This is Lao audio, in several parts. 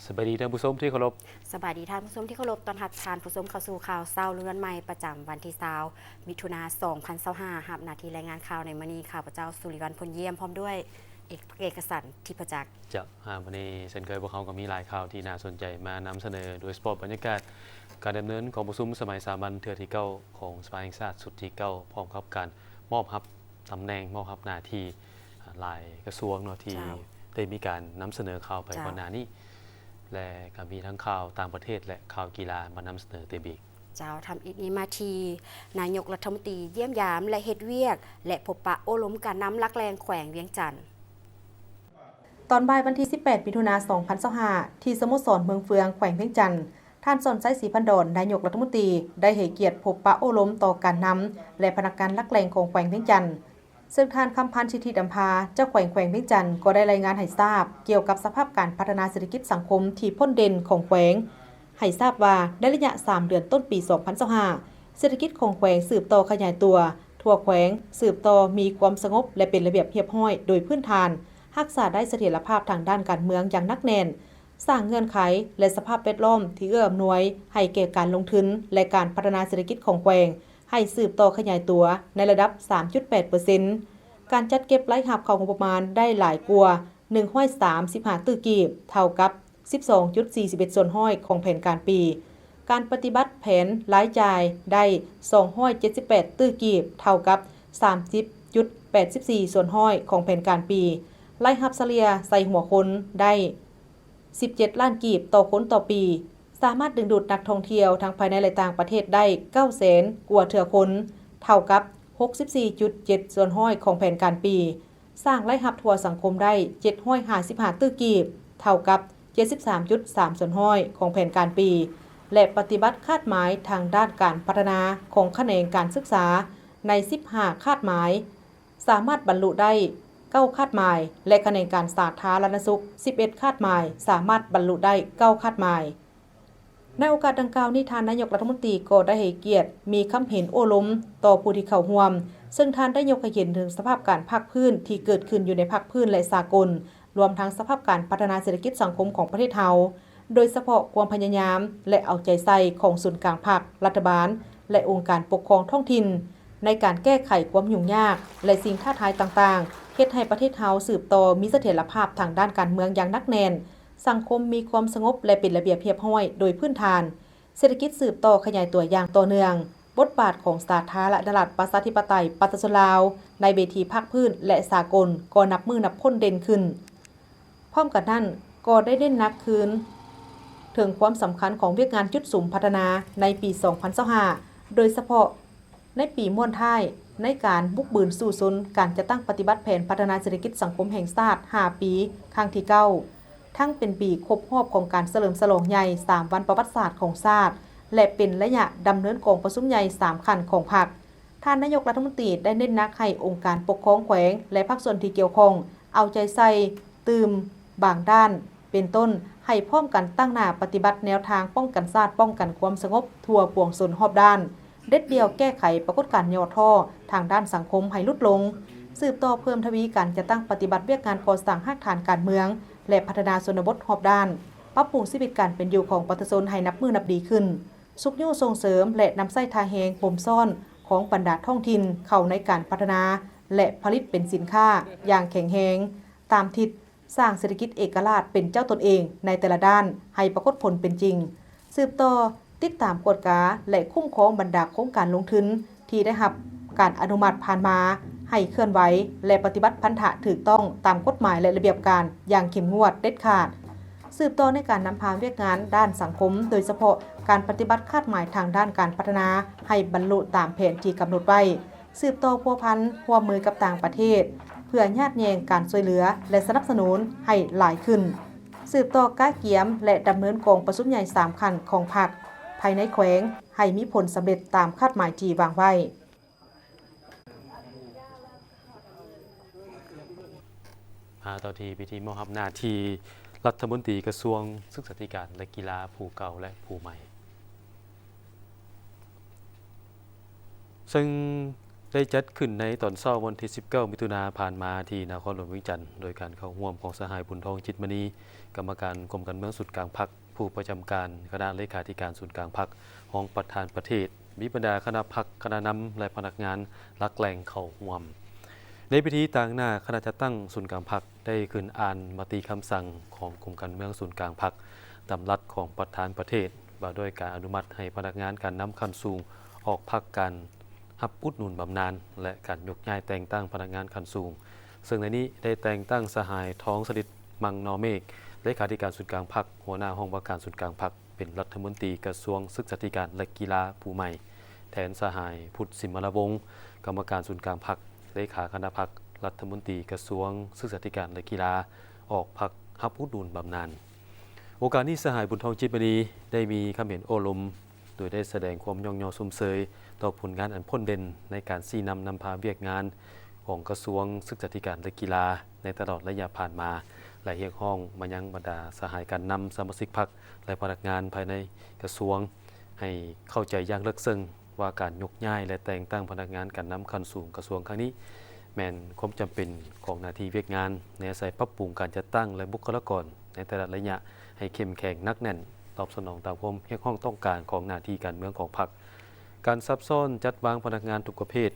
ສະບາຍດີທ່ານຜູ້ຊົມທີ່ເຄົາລົບ. ສະບາຍດີທ່ານຜູ້ຊົມທີ່ເຄົາລົບ. ຕ້ອນຮັບທ່ານຜູ້ຊົມເຂົ້າສູ່ຂ່າວເຊົ້າເລື່ອນໃໝ່ ປະຈຳວັນທີຊາວ ມິຖຸນາ ສອງພັນຊາວຫ້າ. ຮັບໜ້າທີ່ລາຍງານຂ່າວໃນມື້ນີ້ ຂ້າພະເຈົ້າ ສຸລິວັນ ພົນຢ້ຽມ ພ້ອມດ້ວຍ ເອກ ເອກກະສັນ ທິບພະຈັກ. ເຈົ້າ, ອາ, ມື້ນີ້ເຊັ່ນເຄີຍ ພວກເຮົາກໍມີຫຼາຍຂ່າວທີ່ໜ້າສົນໃຈມານຳສະເໜີ, ໂດຍສະເພາະບັນຍາກາດການດຳເນີນກອງປະຊຸມສະໄໝສາມັນເທື່ອທີເກົ້າຂອງສະພາແຫ່ງຊາດຊຸດທີເກົ້າ ພ້ອມກັບການມອບຮັບຕຳແໜ່ງ, ມອບຮັບໜ້າທີ່ຫຼາຍກະຊວງເນາະ ທີ່ ເຈົ້າ ໄດ້ມີການນຳສະເໜີຂ່າວໄປ ເຈົ້າ ກ່ອນໜ້ານີ້ ແລະ ກໍມີທັງຂ່າວຕ່າງປະເທດ ແລະ ຂ່າວກິລາມານຳສະເໜີຕື່ມອີກ. ເຈົ້າ, ທຳອິດນີ້ມາທີ່ນາຍົກລັດຖະມົນຕີຢ້ຽມຢາມ ແລະ ເຮັດວຽກ ແລະ ພົບປະໂອ້ລົມການນຳຫຼັກແຫຼ່ງແຂວງວຽງຈັນ. ຕອນບ່າຍວັນທີສິບແປດ ມິຖຸນາ ສອງພັນຊາວຫ້າ ທີ່ສະໂມສອນເມືອງເຟືອງ ແຂວງວຽງຈັນ, ທ່ານ ສອນໄຊ ສີພັນດອນ ນາຍົກລັດຖະມົນຕີ ໄດ້ໃຫ້ກຽດພົບປະໂອ້ລົມຕໍ່ການນຳ ແລະ ພະນັກງານຫຼັກແຫຼ່ງຂອງແຂວງວຽງຈັນ. ເຊິ່ງທ່ານ ຄຳພັນ ສິດທິດຳພາ ເຈົ້າແຂວງແຂວງວຽງຈັນ ກໍໄດ້ລາຍງານໃຫ້ຊາບກ່ຽວກັບສະພາບການພັດທະນາເສດຖະກິດສັງຄົມທີ່ພົ້ນເດັ່ນຂອງແຂວງ, ໃຫ້ຊາບວ່າໃນໄລຍະສາມເດືອນຕົ້ນປີສອງພັນຊາວຫ້າ ເສດຖະກິດຂອງແຂວງສືບຕໍ່ຂະຫຍາຍຕົວ, ທົ່ວແຂວງສືບຕໍ່ມີຄວາມສະຫງົບ ແລະ ເປັນລະບຽບຮຽບຮ້ອຍໂດຍພື້ນຖານ, ຮັກສາໄດ້ສະຖຽນລະພາບທາງດ້ານການເມືອງຢ່າງໜັກແໜ້ນ, ສ້າງເງື່ອນໄຂ ແລະ ສະພາບແວດລ້ອມທີ່ເອື້ອອຳນວຍໃຫ້ແກ່ການລົງທຶນ ແລະ ການພັດທະນາເສດຖະກິດຂອງແຂວງ ໃຫ້ສືບຕໍ່ຂະຫຍາຍຕົວໃນລະດັບສາມຈຸດແປດເປີເຊັນ. ການຈັດເກັບລາຍຮັບເຂົ້າງົບປະມານໄດ້ຫຼາຍກວ່າໜຶ່ງຮ້ອຍສາມສິບຫ້າຕື້ກີບ, ເທົ່າກັບສິບສອງຈຸດສີ່ສິບເອັດສ່ວນຮ້ອຍຂອງແຜນການປີ. ການປະຕິບັດແຜນລາຍຈ່າຍໄດ້ສອງຮ້ອຍເຈັດສິບແປດຕື້ກີບ, ເທົ່າກັບສາມສິບຈຸດແປດສິບສີ່ສ່ວນຮ້ອຍຂອງແຜນການປີ. ລາຍຮັບສະເລ່ຍໃສ່ຫົວຄົນໄດ້ ສິບເຈັດລ້ານກີບຕໍ່ຄົນຕໍ່ປີ, ສາມາດດຶງດູດນັກທ່ອງທ່ຽວທັງພາຍໃນ ແລະ ຕ່າງປະເທດໄດ້ເກົ້າແສນກວ່າເທື່ອຄົນ, ເທົ່າກັບຫົກສິບສີ່ຈຸດເຈັດສ່ວນຮ້ອຍຂອງແຜນການປີ, ສ້າງລາຍຮັບທົ່ວສັງຄົມໄດ້ເຈັດຮ້ອຍຫ້າສິບຫ້າຕື້ກີບ, ເທົ່າກັບເຈັດສິບສາມຈຸດສາມສ່ວນຮ້ອຍຂອງແຜນການປີ ແລະ ປະຕິບັດຄາດໝາຍທາງດ້ານການພັດທະນາຂອງຂະແໜງການສຶກສາໃນສິບຫ້າຄາດໝາຍ ສາມາດບັນລຸໄດ້ເກົ້າຄາດໝາຍ ແລະ ຂະແໜງການສາທາລະນະສຸກສິບເອັດຄາດໝາຍ ສາມາດບັນລຸໄດ້ເກົ້າຄາດໝາຍ. ໃນໂອກາດດັ່ງກ່າວນີ້, ທ່ານນາຍົກລັດຖະມົນຕີກໍໄດ້ໃຫ້ກຽດມີຄຳເຫັນໂອ້ລົມຕໍ່ຜູ້ທີ່ເຂົ້າຮ່ວມ, ເຊິ່ງທ່ານໄດ້ຍົກໃຫ້ເຫັນເຖິງສະພາບການພາກພື້ນທີ່ເກີດຂຶ້ນຢູ່ໃນພາກພື້ນ ແລະ ສາກົນ, ລວມທັງສະພາບການພັດທະນາເສດຖະກິດສັງຄົມຂອງປະເທດເຮົາ, ໂດຍສະເພາະຄວາມພະຍາຍາມ ແລະ ເອົາໃຈໃສ່ຂອງສູນກາງພັກ, ລັດຖະບານ ແລະ ອົງການປົກຄອງທ້ອງຖິ່ນ ໃນການແກ້ໄຂຄວາມຫຍຸ້ງຍາກ ແລະ ສິ່ງທ້າທາຍຕ່າງໆ, ເຮັດໃຫ້ປະເທດເຮົາສືບຕໍ່ມີສະຖຽນລະພາບທາງດ້ານການເມືອງຢ່າງໜັກແໜ້ນ, ສັງຄົມມີຄວາມສະຫງົບ ແລະ ເປັນລະບຽບຮຽບຮ້ອຍໂດຍພື້ນຖານ, ເສດຖະກິດສືບຕໍ່ຂະຫຍາຍຕົວຢ່າງຕໍ່ເນື່ອງ, ບົດບາດຂອງສາທາລະນະລັດ ປະຊາທິປະໄຕ ປະຊາຊົນລາວ ໃນເວທີພາກພື້ນ ແລະ ສາກົນ ກໍນັບມື້ນັບຄົນເດັ່ນຂຶ້ນ. ພ້ອມກັນນັ້ນ, ກໍໄດ້ເນັ້ນໜັກຄືນເຖິງຄວາມສຳຄັນຂອງວຽກງານຈຸດສຸມພັດທະນາໃນປີສອງພັນຊາວຫ້າ ໂດຍສະເພາະໃນປີມ້ວນທ້າຍໃນການບຸກບືນສູ້ຊົນການຈັດຕັ້ງປະຕິບັດແຜນພັດທະນາເສດຖະກິດສັງຄົມແຫ່ງຊາດຫ້າປີ ຄັ້ງທີເກົ້າ, ທັງເປັນປີຄົບຮອບຂອງການສະເຫຼີມສະຫຼອງໃຫຍ່ສາມວັນປະຫວັດສາດຂອງຊາດ ແລະ ເປັນໄລຍະດຳເນີນກອງປະຊຸມໃຫຍ່ສາມຂັ້ນຂອງພັກ. ທ່ານນາຍົກລັດຖະມົນຕີໄດ້ເນັ້ນໜັກໃຫ້ອົງການປົກຄອງແຂວງ ແລະ ພາກສ່ວນທີ່ກ່ຽວຂ້ອງເອົາໃຈໃສ່ຕື່ມບາງດ້ານ ເປັນຕົ້ນ ໃຫ້ພ້ອມກັນຕັ້ງໜ້າປະຕິບັດແນວທາງປ້ອງກັນຊາດ, ປ້ອງກັນຄວາມສະຫງົບທົ່ວປວງຊົນຮອບດ້ານ, ເດັດດ່ຽວແກ້ໄຂປາກົດການຫຍໍ້ທໍ້ທາງດ້ານສັງຄົມໃຫ້ຫຼຸດລົງ, ສືບຕໍ່ເພີ່ມທະວີການຈັດຕັ້ງປະຕິບັດວຽກງານກໍ່ສ້າງຮາກຖານການເມືອງ ແລະ ພັດທະນາຊົນນະບົດຮອບດ້ານ, ປັບປຸງຊີວິດການເປັນຢູ່ຂອງປະຊາຊົນໃຫ້ນັບມື້ນັບດີຂຶ້ນ. ຊຸກຍູ້ສົ່ງເສີມ ແລະ ນຳໃຊ້ທ່າແຮງບົ່ມຊ້ອນຂອງບັນດາທ້ອງຖິ່ນເຂົ້າໃນການພັດທະນາ ແລະ ຜະລິດເປັນສິນຄ້າຢ່າງແຂງແຮງ, ຕາມທິດສ້າງເສດຖະກິດເອກະລາດເປັນເຈົ້າຕົນເອງໃນແຕ່ລະດ້ານໃຫ້ປາກົດຜົນເປັນຈິງ, ສືບຕໍ່ຕິດຕາມກວດກາ ແລະ ຄຸ້ມຄອງບັນດາໂຄງການລົງທຶນ ທີ່ໄດ້ຮັບການອະນຸມັດຜ່ານມາໃຫ້ເຄື່ອນໄຫວ ແລະ ປະຕິບັດພັນທະຖືກຕ້ອງຕາມກົດໝາຍ ແລະ ລະບຽບການຢ່າງເຂັ້ມງວດເດັດຂາດ. ສືບຕໍ່ໃນການນຳພາວຽກງານດ້ານສັງຄົມ, ໂດຍສະເພາະການປະຕິບັດຄາດໝາຍທາງດ້ານການພັດທະນາໃຫ້ບັນລຸຕາມແຜນທີ່ກຳນົດໄວ້, ສືບຕໍ່ພົວພັນຮ່ວມມືກັບຕ່າງປະເທດ ເພື່ອຍາດແຍ່ງການຊ່ວຍເຫຼືອ ແລະ ສະໜັບສະໜູນໃຫ້ຫຼາຍຂຶ້ນ. ສືບຕໍ່ກະກຽມ ແລະ ດຳເນີນກອງປະຊຸມໃຫຍ່ສາມຂັ້ນຂອງພັກພາຍໃນແຂວງ ໃຫ້ມີຜົນສຳເລັດຕາມຄາດໝາຍທີ່ວາງໄວ້. ມາຕໍ່ທີ່ພິທີມອບຮັບໜ້າທີ່ລັດຖະມົນຕີກະຊວງສຶກສາທິການ ແລະ ກິລາຜູ້ເກົ່າ ແລະ ຜູ້ໃໝ່. ເຊິ່ງ ໄດ້ຈັດຂຶ້ນໃນຕອນເຊົ້າວັນທີສິບເກົ້າ ມິຖຸນາຜ່ານມາ ທີ່ນະຄອນຫຼວງວຽງຈັນ ໂດຍການເຂົ້າຮ່ວມຂອງສະຫາຍ ບຸນທອງ ຈິດມະນີ ກຳມະການກົມການເມືອງສູນກາງພັກ, ຜູ້ປະຈຳການຄະນະເລຂາທິການສູນກາງພັກ, ຮອງປະທານປະເທດ, ມີບັນດາຄະນະພັກ, ຄະນະນຳ ແລະ ພະນັກງານຫຼັກແຫຼ່ງເຂົ້າຮ່ວມ. ໃນພິທີ, ຕາງໜ້າຄະນະຈັດຕັ້ງສູນກາງພັກ ໄດ້ຂຶ້ນອ່ານມະຕິຄຳສັ່ງຂອງກົມການເມືອງສູນກາງພັກ, ດຳລັດຂອງປະທານປະເທດ ວ່າດ້ວຍການອະນຸມັດໃຫ້ພະນັກງານການນຳຂັ້ນສູງອອກພັກການຮັບອຸດໜູນບຳນານ ແລະ ການຍົກຍ້າຍແຕ່ງຕັ້ງພະນັກງານຂັ້ນສູງ, ເຊິ່ງໃນນີ້ໄດ້ແຕ່ງຕັ້ງສະຫາຍ ທອງສະລິດ ມັງນໍເມກ ເລຂາທິການສູນກາງພັກ, ຫົວໜ້າຫ້ອງວ່າການສູນກາງພັກ ເປັນລັດຖະມົນຕີກະຊວງສຶກສາທິການ ແລະ ກິລາຜູ້ໃໝ່, ແທນສະຫາຍ ພຸດ ສິມມະລາວົງ ກຳມະການສູນກາງພັກ, ເລຂາຄະນະພັກ, ລັດຖະມົນຕີກະຊວງສຶກສາທິການ ແລະ ກິລາ ອອກພັກຮັບອຸດໜູນບຳນານ. ໂອກາດນີ້, ສະຫາຍ ບຸນທອງ ຈິດມະນີ ໄດ້ມີຄຳເຫັນໂອ້ລົມ ໂດຍໄດ້ສະແດງຄວາມຍ້ອງຍໍຊົມເຊີຍຕໍ່ຜົນງານອັນພົ້ນເດັ່ນໃນການຊີ້ນຳນຳພາວຽກງານຂອງກະຊວງສຶກສາທິການ ແລະ ກິລາ ໃນຕະຫຼອດໄລຍະຜ່ານມາ ແລະ ຮຽກຮ້ອງມາຍັງບັນດາສະຫາຍການນຳ, ສະມາຊິກພັກ ແລະ ພະນັກງານພາຍໃນກະຊວງ ໃຫ້ເຂົ້າໃຈຢ່າງເລິກເຊິ່ງວ່າ ການຍົກຍ້າຍ ແລະ ແຕ່ງຕັ້ງພະນັກງານການນຳຂັ້ນສູງກະຊວງຄັ້ງນີ້ ແມ່ນຄວາມຈຳເປັນຂອງໜ້າທີ່ວຽກງານ ໃນອາໄສປັບປຸງການຈັດຕັ້ງ ແລະ ບຸກຄະລາກອນໃນແຕ່ລະໄລຍະໃຫ້ເຂັ້ມແຂງໜັກແໜ້ນ, ຕອບສະໜອງຕາມຄວາມຮຽກຮ້ອງຕ້ອງການຂອງໜ້າທີ່ການເມືອງຂອງພັກ. ການສັບຊ້ອນຈັດວາງພະນັກງານທຸກປະເພດ,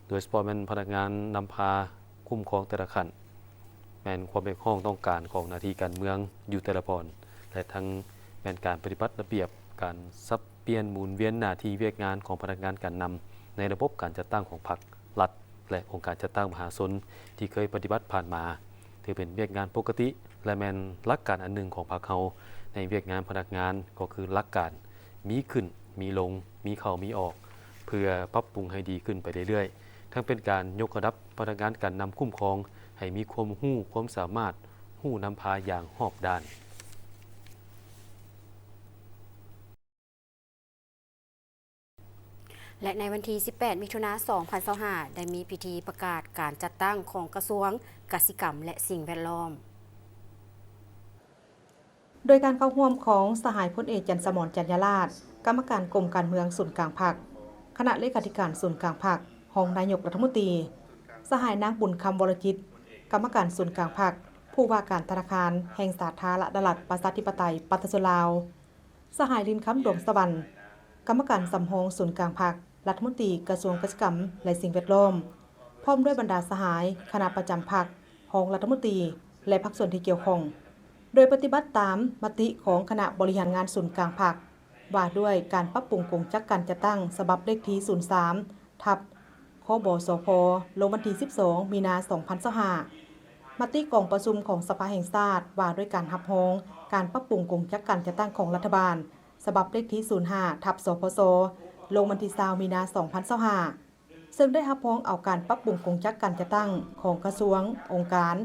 ໂດຍສະເພາະແມ່ນພະນັກງານນຳພາຄຸ້ມຄອງແຕ່ລະຂັ້ນ, ແມ່ນຄວາມຮຽກຮ້ອງຕ້ອງການຂອງໜ້າທີ່ການເມືອງຢູ່ແຕ່ລະບ່ອນ ແລະ ທັງແມ່ນການປະຕິບັດລະບຽບການສັບປ່ຽນໝູນວຽນໜ້າທີ່ວຽກງານຂອງພະນັກງານການນຳໃນລະບົບການຈັດຕັ້ງຂອງພັກ, ລັດ ແລະ ອົງການຈັດຕັ້ງມະຫາຊົນທີ່ເຄີຍປະຕິບັດຜ່ານມາ, ຖືເປັນວຽກງານປົກກະຕິ ແລະ ແມ່ນຫຼັກການອັນໜຶ່ງຂອງພັກເຮົາໃນວຽກງານພະນັກງານ ກໍຄືຫຼັກການມີຂຶ້ນມີລົງ, ມີເຂົ້າມີອອກ, ເພື່ອປັບປຸງໃຫ້ດີຂຶ້ນໄປເລື້ອຍໆ, ທັງເປັນການຍົກລະດັບພະນັກງານການນຳຄຸ້ມຄອງໃຫ້ມີຄວາມຮູ້ຄວາມສາມາດ, ຮູ້ນຳພາຢ່າງຮອບດ້ານ. ແລະ ໃນວັນທີສິບແປດ ມິຖຸນາ ສອງພັນຊາວຫ້າ ໄດ້ມີພິທີປະກາດການຈັດຕັ້ງຂອງກະຊວງກະສິກຳ ແລະ ສິ່ງແວດລ້ອມ. ໂດຍການເຂົ້າຮ່ວມຂອງສະຫາຍ ພົນເອກ ຈັນສະໝອນ ຈັນຍາລາດ ກຳມະການກົມການເມືອງສູນກາງພັກ, ຄະນະເລຂາທິການສູນກາງພັກ, ຮອງນາຍົກລັດຖະມົນຕີ, ສະຫາຍ ນາງ ບຸນຄຳ ວໍລະຈິດ ກຳມະການສູນກາງພັກ, ຜູ້ວ່າການທະນາຄານແຫ່ງສາທາລະນະລັດ ປະຊາທິປະໄຕ ປະຊາຊົນລາວ, ສະຫາຍ ລິນຄຳ ດວງສະຫວັນ ກຳມະການສຳຮອງສູນກາງພັກ, ລັດຖະມົນຕີກະຊວງກະສິກຳ ແລະ ສິ່ງແວດລ້ອມ, ພ້ອມດ້ວຍບັນດາສະຫາຍ, ຄະນະປະຈຳພັກ, ຮອງລັດຖະມົນຕີ ແລະ ພາກສ່ວນທີ່ກ່ຽວຂ້ອງ, ໂດຍປະຕິບັດຕາມມະຕິຂອງຄະນະບໍລິຫານງານສູນກາງພັກ ວ່າດ້ວຍການປັບປຸງກົງຈັກການຈັດຕັ້ງ ສະບັບເລກທີ ສູນສາມ ທັບ ຄບສພ ລົງວັນທີສິບສອງ ມີນາ ສອງພັນຊາວຫ້າ, ມະຕິກອງປະຊຸມຂອງສະພາແຫ່ງຊາດ ວ່າດ້ວຍການຮັບຮອງການປັບປຸງກົງຈັກການຈັດຕັ້ງຂອງລັດຖະບານ ສະບັບເລກທີ ສູນຫ້າ ທັບ ສພຊ ລົງວັນທີຊາວ ມີນາ ສອງພັນຊາວຫ້າ ເຊິ່ງໄດ້ຮັບຮອງເອົາການປັບປຸງກົງຈັກການຈັດຕັ້ງຂອງກະຊວງ, ອົງການ,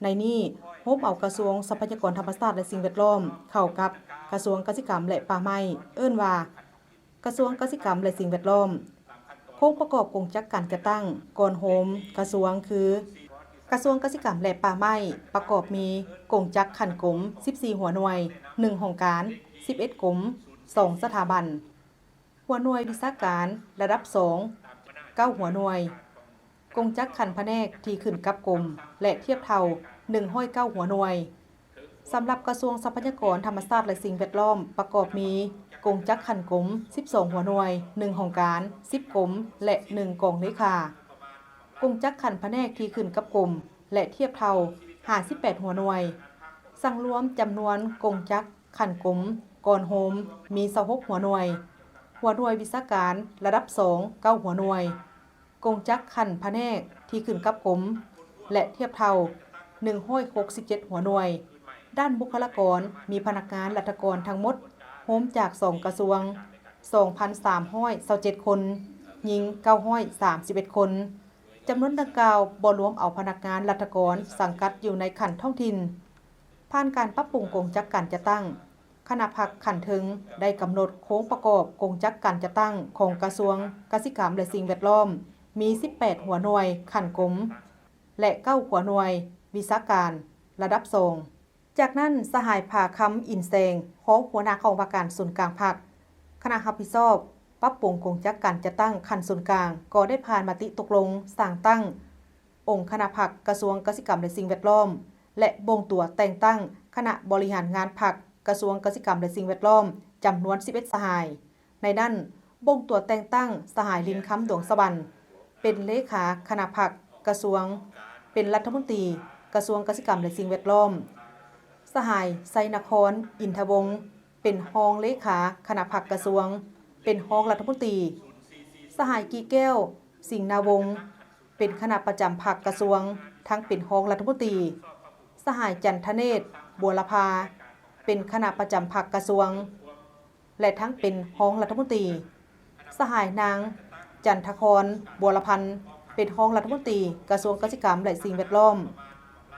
ໃນນີ້ໂຮມເອົາກະຊວງຊັບພະຍາກອນທຳມະຊາດ ແລະ ສິ່ງແວດລ້ອມ ເຂົ້າກັບກະຊວງກະສິກຳ ແລະ ປ່າໄມ້, ເອີ້ນວ່າ ກະຊວງກະສິກຳ ແລະ ສິ່ງແວດລ້ອມ. ໂຄງປະກອບກົງຈັກການຈັດຕັ້ງກ່ອນໂຮມກະຊວງຄື ກະຊວງກະສິກຳ ແລະ ປ່າໄມ້ ປະກອບມີກົງຈັກຂັ້ນກົມ ສິບສີ່ຫົວໜ່ວຍ, ໜຶ່ງຫ້ອງການ, ສິບເອັດກົມ, ສອງສະຖາບັນ, ຫົວໜ່ວຍວິຊາການລະດັບສອງ ເກົ້າຫົວໜ່ວຍ, ກົງຈັກຂັ້ນພະແນກທີ່ຂຶ້ນກັບກົມ ແລະ ທຽບເທົ່າ ໜຶ່ງຮ້ອຍເກົ້າຫົວໜ່ວຍ. ສຳລັບກະຊວງຊັບພະຍາກອນທຳມະຊາດ ແລະ ສິ່ງແວດລ້ອມ ປະກອບມີກົງຈັກຂັ້ນກົມ ສິບສອງຫົວໜ່ວຍ, ໜຶ່ງຫ້ອງການ, ສິບກົມ ແລະ ໜຶ່ງກອງເລຂາ. ກົງຈັກຂັ້ນພະແນກທີ່ຂຶ້ນກັບກົມ ແລະ ທຽບເທົ່າ ຫ້າສິບແປດຫົວໜ່ວຍ. ສັງລວມຈຳນວນກົງຈັກຂັ້ນກົມກ່ອນໂຮມມີ ຊາວຫົກຫົວໜ່ວຍ, ຫົວໜ່ວຍວິຊາການລະດັບສອງ ເກົ້າຫົວໜ່ວຍ. ກົງຈັກຂັ້ນພະແນກທີ່ຂຶ້ນກັບກົມ ແລະ ທຽບເທົ່າ ໜຶ່ງຮ້ອຍຫົກສິບເຈັດຫົວໜ່ວຍ. ດ້ານບຸກຄະລາກອນ ມີພະນັກງານລັດຖະກອນທັງໝົດ ໂຮມຈາກສອງກະຊວງ ສອງພັນສາມຮ້ອຍຊາວເຈັດຄົນ, ຍິງເກົ້າຮ້ອຍສາມສິບເອັດຄົນ. ຈຳນວນດັ່ງກ່າວບໍ່ລວມເອົາພະນັກງານລັດຖະກອນສັງກັດຢູ່ໃນຂັ້ນທ້ອງຖິ່ນ. ຜ່ານການປັບປຸງກົງຈັກການຈັດຕັ້ງ, ຄະນະພັກຂັ້ນເທິງໄດ້ກຳນົດໂຄງປະກອບກົງຈັກການຈັດຕັ້ງຂອງກະຊວງກະສິກຳ ແລະ ສິ່ງແວດລ້ອມ ມີສິບແປດຫົວໜ່ວຍຂັ້ນກົມ ແລະ ເກົ້າຫົວໜ່ວຍວິຊາການລະດັບສອງ. ຈາກນັ້ນ, ສະຫາຍ ຜາຄຳ ອິນແສງ ຮອງຫົວໜ້າຫ້ອງວ່າການສູນກາງພັກ, ຄະນະຮັບຜິດຊອບ ປັບປຸງກົງຈັກການຈັດຕັ້ງຂັ້ນສູນກາງ ກໍໄດ້ຜ່ານມະຕິຕົກລົງສ້າງຕັ້ງອົງຄະນະພັກກະຊວງກະສິກຳ ແລະ ສິ່ງແວດລ້ອມ ແລະ ບົ່ງຕົວແຕ່ງຕັ້ງຄະນະບໍລິຫານງານພັກກະຊວງກະສິກຳ ແລະ ສິ່ງແວດລ້ອມ ຈຳນວນສິບເອັດສະຫາຍ. ໃນນັ້ນ, ບົ່ງຕົວແຕ່ງຕັ້ງສະຫາຍ ລິນຄຳ ດວງສະຫວັນ ເປັນເລຂາຄະນະພັກກະຊວງ, ເປັນລັດຖະມົນຕີກະຊວງກະສິກຳ ແລະ ສິ່ງແວດລ້ອມ, ສະຫາຍ ໄຊນະຄອນ ອິນທະວົງ ເປັນຮອງເລຂາຄະນະພັກກະຊວງ, ເປັນຮອງລັດຖະມົນຕີ, ສະຫາຍ ກີແກ້ວ ສິງນາວົງ ເປັນຄະນະປະຈຳພັກກະຊວງ, ທັງເປັນຮອງລັດຖະມົນຕີ, ສະຫາຍ ຈັນທະເນດ ບົວລະພາ ເປັນຄະນະປະຈຳພັກກະຊວງ ແລະ ທັງເປັນຮອງລັດຖະມົນຕີ, ສະຫາຍ ນາງ ຈັນທະຄອນ ບົວລະພັນ ເປັນຮອງລັດຖະມົນຕີກະຊວງກະສິກຳ ແລະ ສິ່ງແວດລ້ອມ,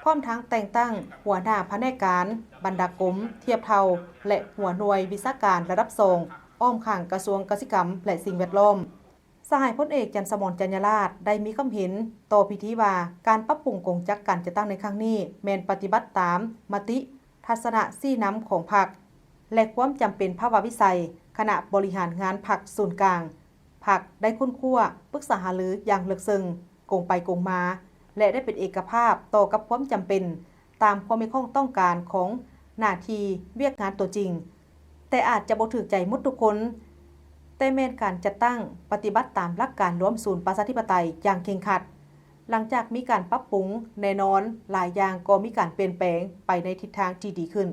ພ້ອມທັງແຕ່ງຕັ້ງຫົວໜ້າພະແນກການ, ບັນດາກົມ, ທຽບເທົ່າ ແລະ ຫົວໜ່ວຍວິຊາການລະດັບສອງ ອ້ອມຂ້າງກະຊວງກະສິກຳ ແລະ ສິ່ງແວດລ້ອມ. ສະຫາຍພົນເອກ ຈັນສະໝອນ ຈັນຍາລາດ ໄດ້ມີຄວາມເຫັນຕໍ່ພິທີວ່າ ການປັບປຸງກົງຈັກການຈັດຕັ້ງໃນຄັ້ງນີ້ ແມ່ນປະຕິບັດຕາມມະຕິ ທັດສະນະຊີ້ນຳຂອງພັກ ແລະ ຄວາມຈຳເປັນພາວະວິໄສ ຄະນະບໍລິຫານງານພັກສູນກາງ. ພັກໄດ້ຄົ້ນຄວ້າ, ປຶກສາຫາລືຢ່າງເລິກເຊິ່ງ, ກົງໄປກົງມາ ແລະ ໄດ້ເປັນເອກະພາບຕໍ່ກັບຄວາມຈຳເປັນ ຕາມຄວາມມີຄວາມຕ້ອງການຂອງໜ້າທີ່ວຽກງານຕົວຈິງ, ແຕ່ອາດຈະບໍ່ຖືກໃຈໝົດທຸກຄົນ, ແຕ່ແມ່ນການຈັດຕັ້ງປະຕິບັດຕາມຫຼັກການລວມສູນປະຊາທິປະໄຕຢ່າງເຄັ່ງຄັດ. ຫຼັງຈາກມີການປັບປຸງ, ແນ່ນອນ, ຫຼາຍຢ່າງກໍມີການປ່ຽນແປງໄປໃນທິດທາງທີ່ດີຂຶ້ນ.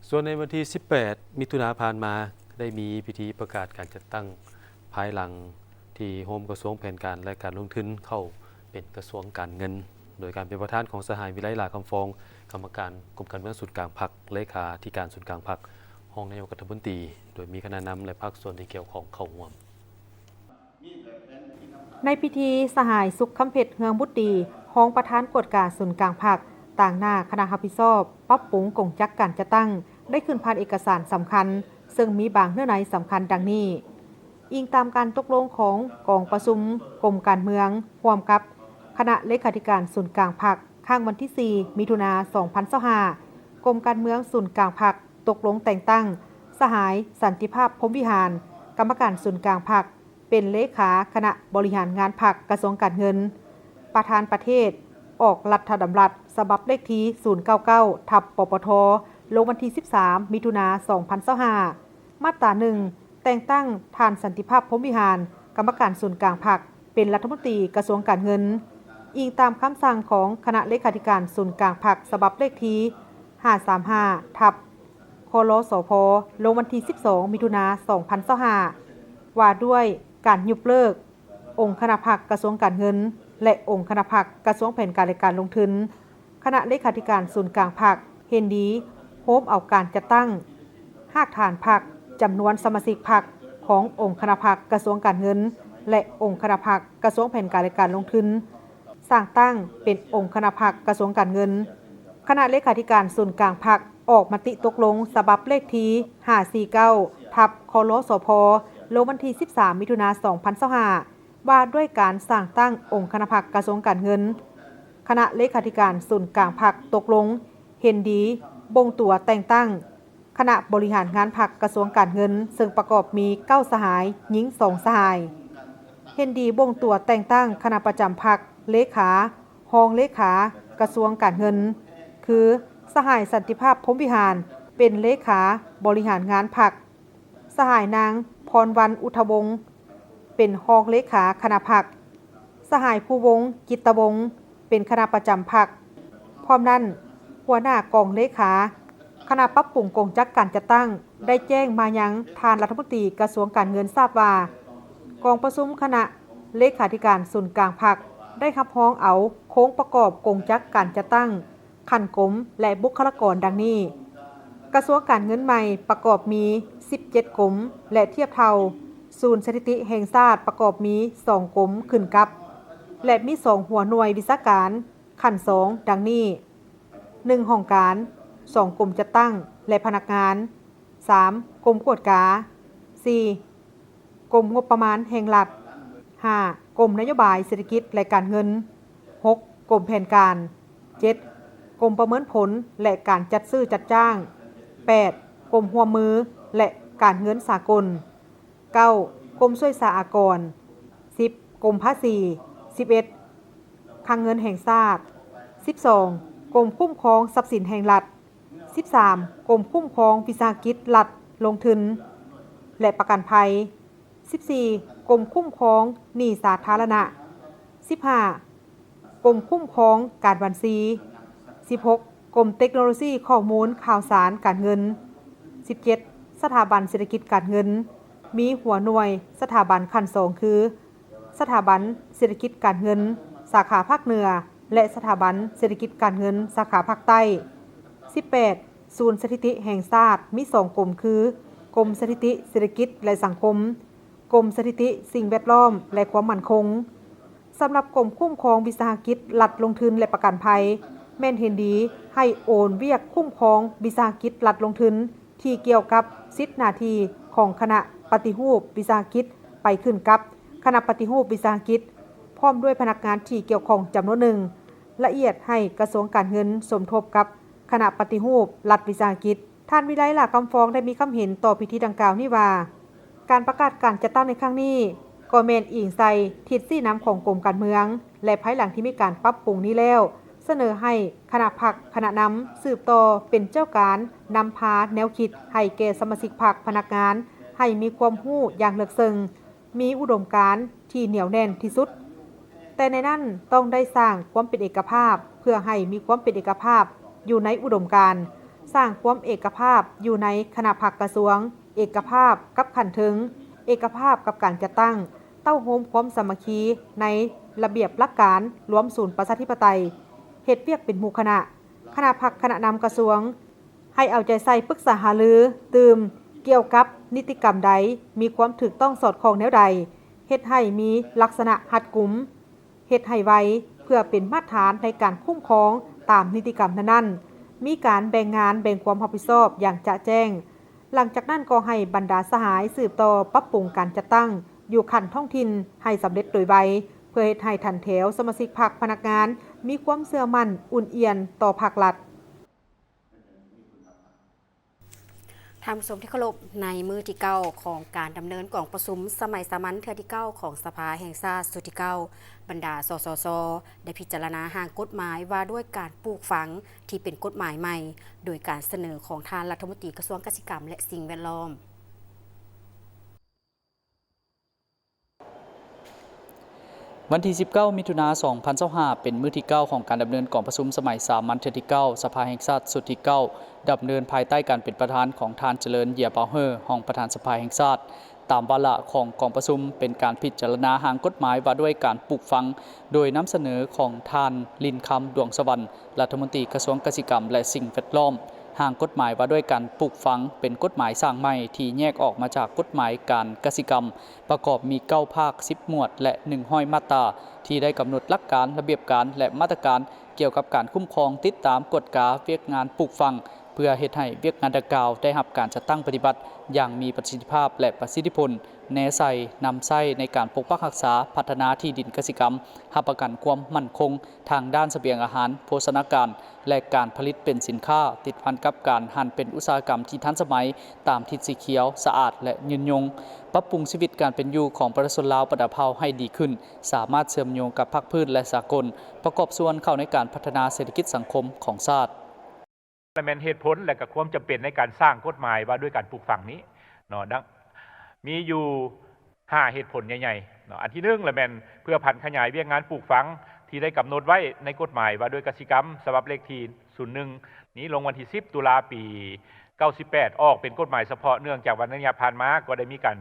ສ່ວນໃນວັນທີສິບແປດ ມິຖຸນາຜ່ານມາ, ໄດ້ມີພິທີປະກາດການຈັດຕັ້ງ ພາຍຫຼັງທີ່ໂຮມກະຊວງແຜນການ ແລະ ການລົງທຶນເຂົ້າເປັນກະຊວງການເງິນ, ໂດຍການເປັນປະທານຂອງສະຫາຍ ວິໄລ ຫຼ້າຄຳຟອງ ກຳມະການກົມການເມືອງສູນກາງພັກ, ເລຂາທິການສູນກາງພັກ, ຮອງນາຍົກລັດຖະມົນຕີ, ໂດຍມີຄະນະນຳ ແລະ ພາກສ່ວນທີ່ກ່ຽວຂ້ອງເຂົ້າຮ່ວມ. ໃນພິທີ, ສະຫາຍ ສຸກຄຳເພັດ ເຮືອງບຸດດີ ຮອງປະທານກວດກາສູນກາງພັກ ຕາງໜ້າຄະນະຮັບຜິດຊອບປັບປຸງກົງຈັກການຈັດຕັ້ງ ໄດ້ຂຶ້ນຜ່ານເອກະສານສຳຄັນ, ເຊິ່ງມີບາງເນື້ອໃນສຳຄັນດັ່ງນີ້. ອີງຕາມການຕົກລົງຂອງກອງປະຊຸມກົມການເມືອງ ຮ່ວມກັບຄະນະເລຂາທິການສູນກາງພັກ ຄັ້ງວັນທີສີ່ ມິຖຸນາ ສອງພັນຊາວຫ້າ, ກົມການເມືອງສູນກາງພັກຕົກລົງແຕ່ງຕັ້ງສະຫາຍ ສັນຕິພາບ ພົມວິຫານ ກຳມະການສູນກາງພັກ ເປັນເລຂາຄະນະບໍລິຫານງານພັກກະຊວງການເງິນ, ປະທານປະເທດ, ອອກລັດຖະດຳລັດສະບັບເລກທີສູນເກົ້າເກົ້າ ທັບ ປປທ ລົງວັນທີສິບສາມ ມິຖຸນາ ສອງພັນຊາວຫ້າ. ມາດຕາໜຶ່ງ ແຕ່ງຕັ້ງທ່ານ ສັນຕິພາບ ພົມວິຫານ ກຳມະການສູນກາງພັກ ເປັນລັດຖະມົນຕີກະຊວງການເງິນ, ອີງຕາມຄຳສັ່ງຂອງຄະນະເລຂາທິການສູນກາງພັກ ສະບັບເລກທີຫ້າສາມຫ້າ ທັບ ຄລສພ ລົງວັນທີສິບສອງ ມິຖຸນາ ສອງພັນຊາວຫ້າ ວ່າດ້ວຍການຍຸບເລີກອົງຄະນະພັກກະຊວງການເງິນ ແລະ ອົງຄະນະພັກກະຊວງແຜນການ ແລະ ການລົງທຶນ. ຄະນະເລຂາທິການສູນກາງພັກເຫັນດີໂຮມເອົາການຈັດຕັ້ງຮາກຖານພັກ, ຈຳນວນສະມາຊິກພັກຂອງອົງຄະນະພັກກະຊວງການເງິນ ແລະ ອົງຄະນະພັກກະຊວງແຜນການ ແລະ ການລົງທຶນ ສ້າງຕັ້ງເປັນອົງຄະນະພັກກະຊວງການເງິນ. ຄະນະເລຂາທິການສູນກາງພັກອອກມະຕິຕົກລົງສະບັບເລກທີຫ້າສີ່ເກົ້າ ທັບ ຄລສພ ລົງວັນທີສິບສາມ ມິຖຸນາ ສອງພັນຊາວຫ້າ ວ່າດ້ວຍການສ້າງຕັ້ງອົງຄະນະພັກກະຊວງການເງິນ. ຄະນະເລຂາທິການສູນກາງພັກຕົກລົງເຫັນດີບົ່ງຕົວແຕ່ງຕັ້ງຄະນະບໍລິຫານງານພັກກະຊວງການເງິນ, ເຊິ່ງປະກອບມີເກົ້າສະຫາຍ, ຍິງສອງສະຫາຍ. ເຫັນດີບົ່ງຕົວແຕ່ງຕັ້ງຄະນະປະຈຳພັກ, ເລຂາ, ຮອງເລຂາກະຊວງການເງິນ ຄື ສະຫາຍ ສັນຕິພາບ ພົມວິຫານ ເປັນເລຂາບໍລິຫານງານພັກ, ສະຫາຍ ນາງ ພອນວັນ ອຸດທະວົງ ເປັນຮອງເລຂາຄະນະພັກ, ສະຫາຍ ພູວົງ ຈິດຕະວົງ ເປັນຄະນະປະຈຳພັກ. ພ້ອມນັ້ນ, ຫົວໜ້າກອງເລຂາຄະນະປັບປຸງກົງຈັກການຈັດຕັ້ງ ໄດ້ແຈ້ງມາຍັງທ່ານລັດຖະມົນຕີກະຊວງການເງິນຊາບວ່າ ກອງປະຊຸມຄະນະເລຂາທິການສູນກາງພັກ ໄດ້ຮັບຮອງເອົາໂຄງປະກອບກົງຈັກການຈັດຕັ້ງ ຂັ້ນກົມ ແລະ ບຸກຄະລາກອນດັ່ງນີ້: ກະຊວງການເງິນໃໝ່ປະກອບມີສິບເຈັດກົມ ແລະ ທຽບເທົ່າ. ສູນສະຖິຕິແຫ່ງຊາດປະກອບມີສອງກົມຂຶ້ນກັບ ແລະ ມີສອງຫົວໜ່ວຍວິຊາການຂັ້ນສອງດັ່ງນີ້: ໜຶ່ງ ຫ້ອງການ, ສອງ ກົມຈັດຕັ້ງ ແລະ ພະນັກງານ, ສາມ ກົມກວດກາ, ສີ່ ກົມງົບປະມານແຫ່ງລັດ, ຫ້າ ກົມນະໂຍບາຍເສດຖະກິດ ແລະ ການເງິນ, ຫົກ ກົມແຜນການ, ເຈັດ ກົມປະເມີນຜົນ ແລະ ການຈັດຊື້ຈັດຈ້າງ, ແປດ ກົມຮ່ວມມື ແລະ ການເງິນສາກົນ, ເກົ້າ ກົມສ່ວຍສາອາກອນ, ສິບ ກົມພາສີ, ສິບເອັດ ຄັງເງິນແຫ່ງຊາດ, ສິບສອງ ກົມຄຸ້ມຄອງຊັບສິນແຫ່ງລັດ, ສິບສາມ ກົມຄຸ້ມຄອງວິສາຫະກິດລັດລົງທຶນ ແລະ ປະກັນໄພ, ສິບສີ່ ກົມຄຸ້ມຄອງໜີ້ສາທາລະນະ, ສິບຫ້າ ກົມຄຸ້ມຄອງການບັນຊີ, ສິບຫົກ ກົມເຕັກໂນໂລຊີຂໍ້ມູນຂ່າວສານການເງິນ, ສິບເຈັດ ສະຖາບັນເສດຖະກິດການເງິນ, ມີຫົວໜ່ວຍສະຖາບັນຂັ້ນສອງຄື ສະຖາບັນເສດຖະກິດການເງິນສາຂາພາກເໜືອ ແລະ ສະຖາບັນເສດຖະກິດການເງິນສາຂາພາກໃຕ້, ສິບແປດ ສູນສະຖິຕິແຫ່ງຊາດ ມີສອງກົມຄື ກົມສະຖິຕິເສດຖະກິດ ແລະ ສັງຄົມ, ກົມສະຖິຕິສິ່ງແວດລ້ອມ ແລະ ຄວາມໝັ້ນຄົງ. ສຳລັບກົມຄຸ້ມຄອງວິສາຫະກິດລັດລົງທຶນ ແລະ ປະກັນໄພ ແມ່ນເຫັນດີໃຫ້ໂອນວຽກຄຸ້ມຄອງວິສາຫະກິດລັດລົງທຶນ ທີ່ກ່ຽວກັບສິດໜ້າທີ່ຂອງຄະນະປະຕິຮູບວິສາຫະກິດ ໄປຂຶ້ນກັບຄະນະປະຕິຮູບວິສາຫະກິດ ພ້ອມດ້ວຍພະນັກງານທີ່ກ່ຽວຂ້ອງຈຳນວນໜຶ່ງ, ລະອຽດໃຫ້ກະຊວງການເງິນສົມທົບກັບຄະນະປະຕິຮູບລັດວິສາຫະກິດ. ທ່ານ ວິໄລ ຫຼ້າຄຳຟອງ ໄດ້ມີຄຳເຫັນຕໍ່ພິທີດັ່ງກ່າວນີ້ວ່າ ການປະກາດການຈັດຕັ້ງໃນຄັ້ງນີ້ ກໍແມ່ນອີງໃສ່ທິດຊີ້ນຳຂອງກົມການເມືອງ ແລະ ພາຍຫຼັງທີ່ມີການປັບປຸງນີ້ແລ້ວ ສະເໜີໃຫ້ຄະນະພັກຄະນະນຳສືບຕໍ່ເປັນເຈົ້າການນຳພາແນວຄິດໃຫ້ແກ່ສະມາຊິກພັກພະນັກງານ ໃຫ້ມີຄວາມຮູ້ຢ່າງເລິກເຊິ່ງ, ມີອຸດົມການທີ່ໜຽວແໜ້ນທີ່ສຸດ, ແຕ່ໃນນັ້ນຕ້ອງໄດ້ສ້າງຄວາມເປັນເອກະພາບ ເພື່ອໃຫ້ມີຄວາມເປັນເອກະພາບຢູ່ໃນອຸດົມການ, ສ້າງຄວາມເອກະພາບຢູ່ໃນຄະນະພັກກະຊວງ, ເອກະພາບກັບຂັ້ນເທິງ, ເອກະພາບກັບການຈັດຕັ້ງ, ເຕົ້າໂຮມຄວາມສາມັກຄີໃນລະບຽບຫຼັກການລວມສູນປະຊາທິປະໄຕ, ເຮັດວຽກເປັນໝູ່ຄະນະ, ຄະນະພັກຄະນະນຳກະຊວງ ໃຫ້ເອົາໃຈໃສ່ປຶກສາຫາລືຕື່ມກ່ຽວກັບນິຕິກຳໃດ ມີຄວາມຖືກຕ້ອງສອດຄ່ອງແນວໃດ, ເຮັດໃຫ້ມີລັກສະນະຮັດກຸມ, ເຮັດໃຫ້ໄວ ເພື່ອເປັນມາດຖານໃນການຄຸ້ມຄອງຕາມນິຕິກຳນັ້ນໆ, ມີການແບ່ງງານແບ່ງຄວາມຮັບຜິດຊອບຢ່າງຈະແຈ້ງ. ຫຼັງຈາກນັ້ນກໍໃຫ້ບັນດາສະຫາຍສືບຕໍ່ປັບປຸງການຈັດຕັ້ງຢູ່ຂັ້ນທ້ອງຖິ່ນໃຫ້ສຳເລັດໂດຍໄວ, ເພື່ອເຮັດໃຫ້ຖັນແຖວສະມາຊິກພັກພະນັກງານມີຄວາມເຊື່ອໝັ້ນອຸ່ນອຽນຕໍ່ພັກລັດ. ທ່ານຜູ້ຊົມທີ່ເຄົາລົບ, ໃນມື້ທີເກົ້າຂອງການດຳເນີນກອງປະຊຸມສະໄໝສາມັນເທື່ອທີເກົ້າຂອງສະພາແຫ່ງຊາດຊຸດທີເກົ້າ, ບັນດາ ສສຊ ໄດ້ພິຈາລະນາຮ່າງກົດໝາຍວ່າດ້ວຍການປູກຝັງ ທີ່ເປັນກົດໝາຍໃໝ່, ໂດຍການສະເໜີຂອງທ່ານລັດຖະມົນຕີກະຊວງກະສິກຳ ແລະ ສິ່ງແວດລ້ອມ. ວັນທີສິບເກົ້າ ມິຖຸນາ ສອງພັນຊາວຫ້າ ເປັນມື້ທີເກົ້າຂອງການດຳເນີນກອງປະຊຸມສະໄໝສາມັນເທື່ອທີເກົ້າ ສະພາແຫ່ງຊາດຊຸດທີເກົ້າ, ດຳເນີນພາຍໃຕ້ການເປັນປະທານຂອງທ່ານ ຈະເລີນ ເຢຍປາວເຮີ່ ຮອງປະທານສະພາແຫ່ງຊາດ. ຕາມວາລະຂອງກອງປະຊຸມ ເປັນການພິຈາລະນາຮ່າງກົດໝາຍວ່າດ້ວຍການປູກຝັງ, ໂດຍນຳສະເໜີຂອງທ່ານ ລິນຄຳ ດວງສະຫວັນ ລັດຖະມົນຕີກະຊວງກະສິກຳ ແລະ ສິ່ງແວດລ້ອມ. ຮ່າງກົດໝາຍວ່າດ້ວຍການປູກຝັງ ເປັນກົດໝາຍສ້າງໃໝ່ທີ່ແຍກອອກມາຈາກກົດໝາຍການກະສິກຳ, ປະກອບມີເກົ້າພາກ ສິບໝວດ ແລະ ໜຶ່ງຮ້ອຍມາດຕາ ທີ່ໄດ້ກຳນົດຫຼັກການ, ລະບຽບການ ແລະ ມາດຕະການກ່ຽວກັບການຄຸ້ມຄອງ, ຕິດຕາມ, ກວດກາວຽກງານປູກຝັງ, ເພື່ອເຮັດໃຫ້ວຽກງານດັ່ງກ່າວໄດ້ຮັບການຈັດຕັ້ງປະຕິບັດຢ່າງມີປະສິດທິພາບ ແລະ ປະສິດທິຜົນ, ແນໃສ່ນຳໃຊ້ໃນການປົກປັກຮັກສາ, ພັດທະນາທີ່ດິນກະສິກຳ, ຮັບປະກັນຄວາມໝັ້ນຄົງ ທາງດ້ານສະບຽງອາຫານ, ໂພຊະນາການ ແລະ ການຜະລິດເປັນສິນຄ້າ, ຕິດພັນກັບການຫັນເປັນອຸດສາຫະກຳທີ່ທັນສະໄໝ, ຕາມທິດສີຂຽວ, ສະອາດ ແລະ ຍືນຍົງ, ປັບປຸງຊີວິດການເປັນຢູ່ຂອງປະຊາຊົນລາວບັນດາເຜົ່າໃຫ້ດີຂຶ້ນ, ສາມາດເຊື່ອມໂຍງກັບພາກພື້ນ ແລະ ສາກົນ, ປະກອບສ່ວນເຂົ້າໃນການພັດທະນາເສດຖະກິດສັງຄົມຂອງຊາດ. ແລະ ແມ່ນເຫດຜົນ ແລະ ກະຄວາມຈຳເປັນໃນການສ້າງກົດໝາຍວ່າດ້ວຍການປູກຝັງນີ້ເນາະ, ດັ່ງ ມີຢູ່ຫ້າເຫດຜົນໃຫຍ່ໆເນາະ. ອັນທີໜຶ່ງ ລະແມ່ນເພື່ອຜັນຂະຫຍາຍວຽກງານປູກຝັງທີ່ໄດ້ກຳນົດໄວ້ໃນກົດໝາຍວ່າດ້ວຍກະສິກຳ ສະບັບເລກທີສູນໜຶ່ງນີ້ ລົງວັນທີສິບ ຕຸລາ ປີເກົ້າສິບແປດ ອອກເປັນກົດໝາຍສະເພາະ, ເນື່ອງຈາກວ່າໃນໄລຍະຜ່ານມາກໍໄດ້ມີການ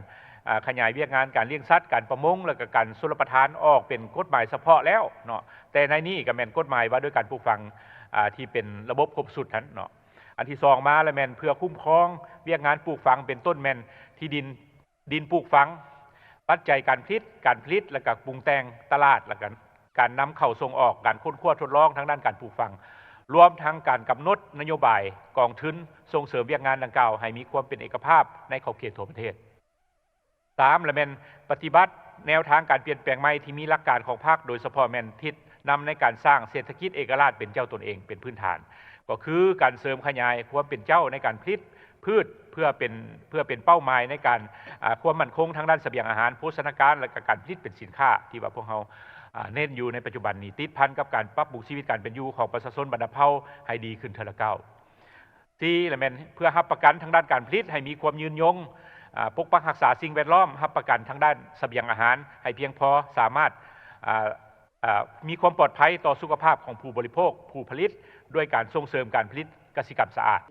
ອາ ຂະຫຍາຍວຽກງານການລ້ຽງສັດ, ການປະມົງ ແລະ ກະການຊົນລະປະທານອອກເປັນກົດໝາຍສະເພາະແລ້ວເນາະ, ແຕ່ໃນນີ້ກະແມ່ນກົດໝາຍວ່າດ້ວຍການປູກຝັງ ອາ ທີ່ເປັນລະບົບຄົບຊຸດຫັ້ນເນາະ. ອັນທີສອງມາລະແມ່ນເພື່ອຄຸ້ມຄອງວຽກງານປູກຝັງ ເປັນຕົ້ນແມ່ນທີ່ດິນ, ດິນປູກຝັງ, ປັດໄຈການຜະລິດ, ການຜະລິດ ແລະ ກະປຸງແຕ່ງຕະຫຼາດ, ແລະ ກະການນຳເຂົ້າສົ່ງອອກ, ການຄົ້ນຄວ້າທົດລອງທາງດ້ານການປູກຝັງ, ລວມທັງການກຳນົດນະໂຍບາຍກອງທຶນສົ່ງເສີມວຽກງານດັ່ງກ່າວໃຫ້ມີຄວາມເປັນເອກະພາບໃນຂອບເຂດທົ່ວປະເທດ. ສາມ ລະແມ່ນປະຕິບັດແນວທາງການປ່ຽນແປງໃໝ່ທີ່ມີຫຼັກການຂອງພັກ, ໂດຍສະເພາະແມ່ນທິດນຳໃນການສ້າງເສດຖະກິດເອກະລາດເປັນເຈົ້າຕົນເອງເປັນພື້ນຖານ, ກໍຄືການເສີມຂະຫຍາຍຄວາມເປັນເຈົ້າໃນການຜະລິດ, ພືດ ເພື່ອເປັນ ເພື່ອເປັນເປົ້າໝາຍໃນການ ອາ ຄວາມໝັ້ນຄົງທາງດ້ານສະບຽງອາຫານ, ໂພຊະນາການ ແລະ ກະການຜະລິດເປັນສິນຄ້າ ທີ່ວ່າພວກເຮົາ ອາ ເນັ້ນຢູ່ໃນປັດຈຸບັນນີ້ ຕິດພັນກັບການປັບປຸງຊີວິດການເປັນຢູ່ຂອງປະຊາຊົນບັນດາເຜົ່າໃຫ້ດີຂຶ້ນເທື່ອລະກ້າວ. ສີ່ ລະແມ່ນເພື່ອຮັບປະກັນທາງດ້ານການຜະລິດໃຫ້ມີຄວາມຍືນຍົງ, ອາ ປົກປັກຮັກສາສິ່ງແວດລ້ອມ, ຮັບປະກັນທາງດ້ານສະບຽງອາຫານໃຫ້ພຽງພໍ, ສາມາດ ອາ ອາ ມີຄວາມປອດໄພຕໍ່ສຸຂະພາບຂອງຜູ້ບໍລິໂພກ, ຜູ້ຜະລິດ, ດ້ວຍການສົ່ງເສີມການຜະລິດກະສິກຳສະອາດ.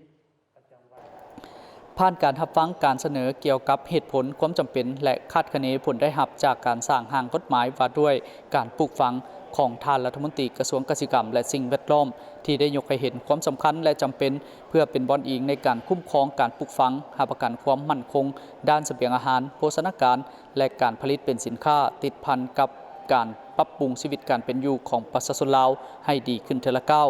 ຜ່ານການຮັບຟັງການສະເໜີກ່ຽວກັບເຫດຜົນ, ຄວາມຈຳເປັນ ແລະ ຄາດຄະເນຜົນໄດ້ຮັບຈາກການສ້າງຮ່າງກົດໝາຍວ່າດ້ວຍການປູກຝັງຂອງທ່ານລັດຖະມົນຕີກະຊວງກະສິກຳ ແລະ ສິ່ງແວດລ້ອມ ທີ່ໄດ້ຍົກໃຫ້ເຫັນຄວາມສຳຄັນ ແລະ ຈຳເປັນ ເພື່ອເປັນບ່ອນອີງໃນການຄຸ້ມຄອງການປູກຝັງ, ຮັບປະກັນຄວາມໝັ້ນຄົງດ້ານສະບຽງອາຫານ, ໂພຊະນາການ ແລະ ການຜະລິດເປັນສິນຄ້າ, ຕິດພັນກັບການປັບປຸງຊີວິດການເປັນຢູ່ຂອງປະຊາຊົນລາວໃຫ້ດີຂຶ້ນເທື່ອລະກ້າວ.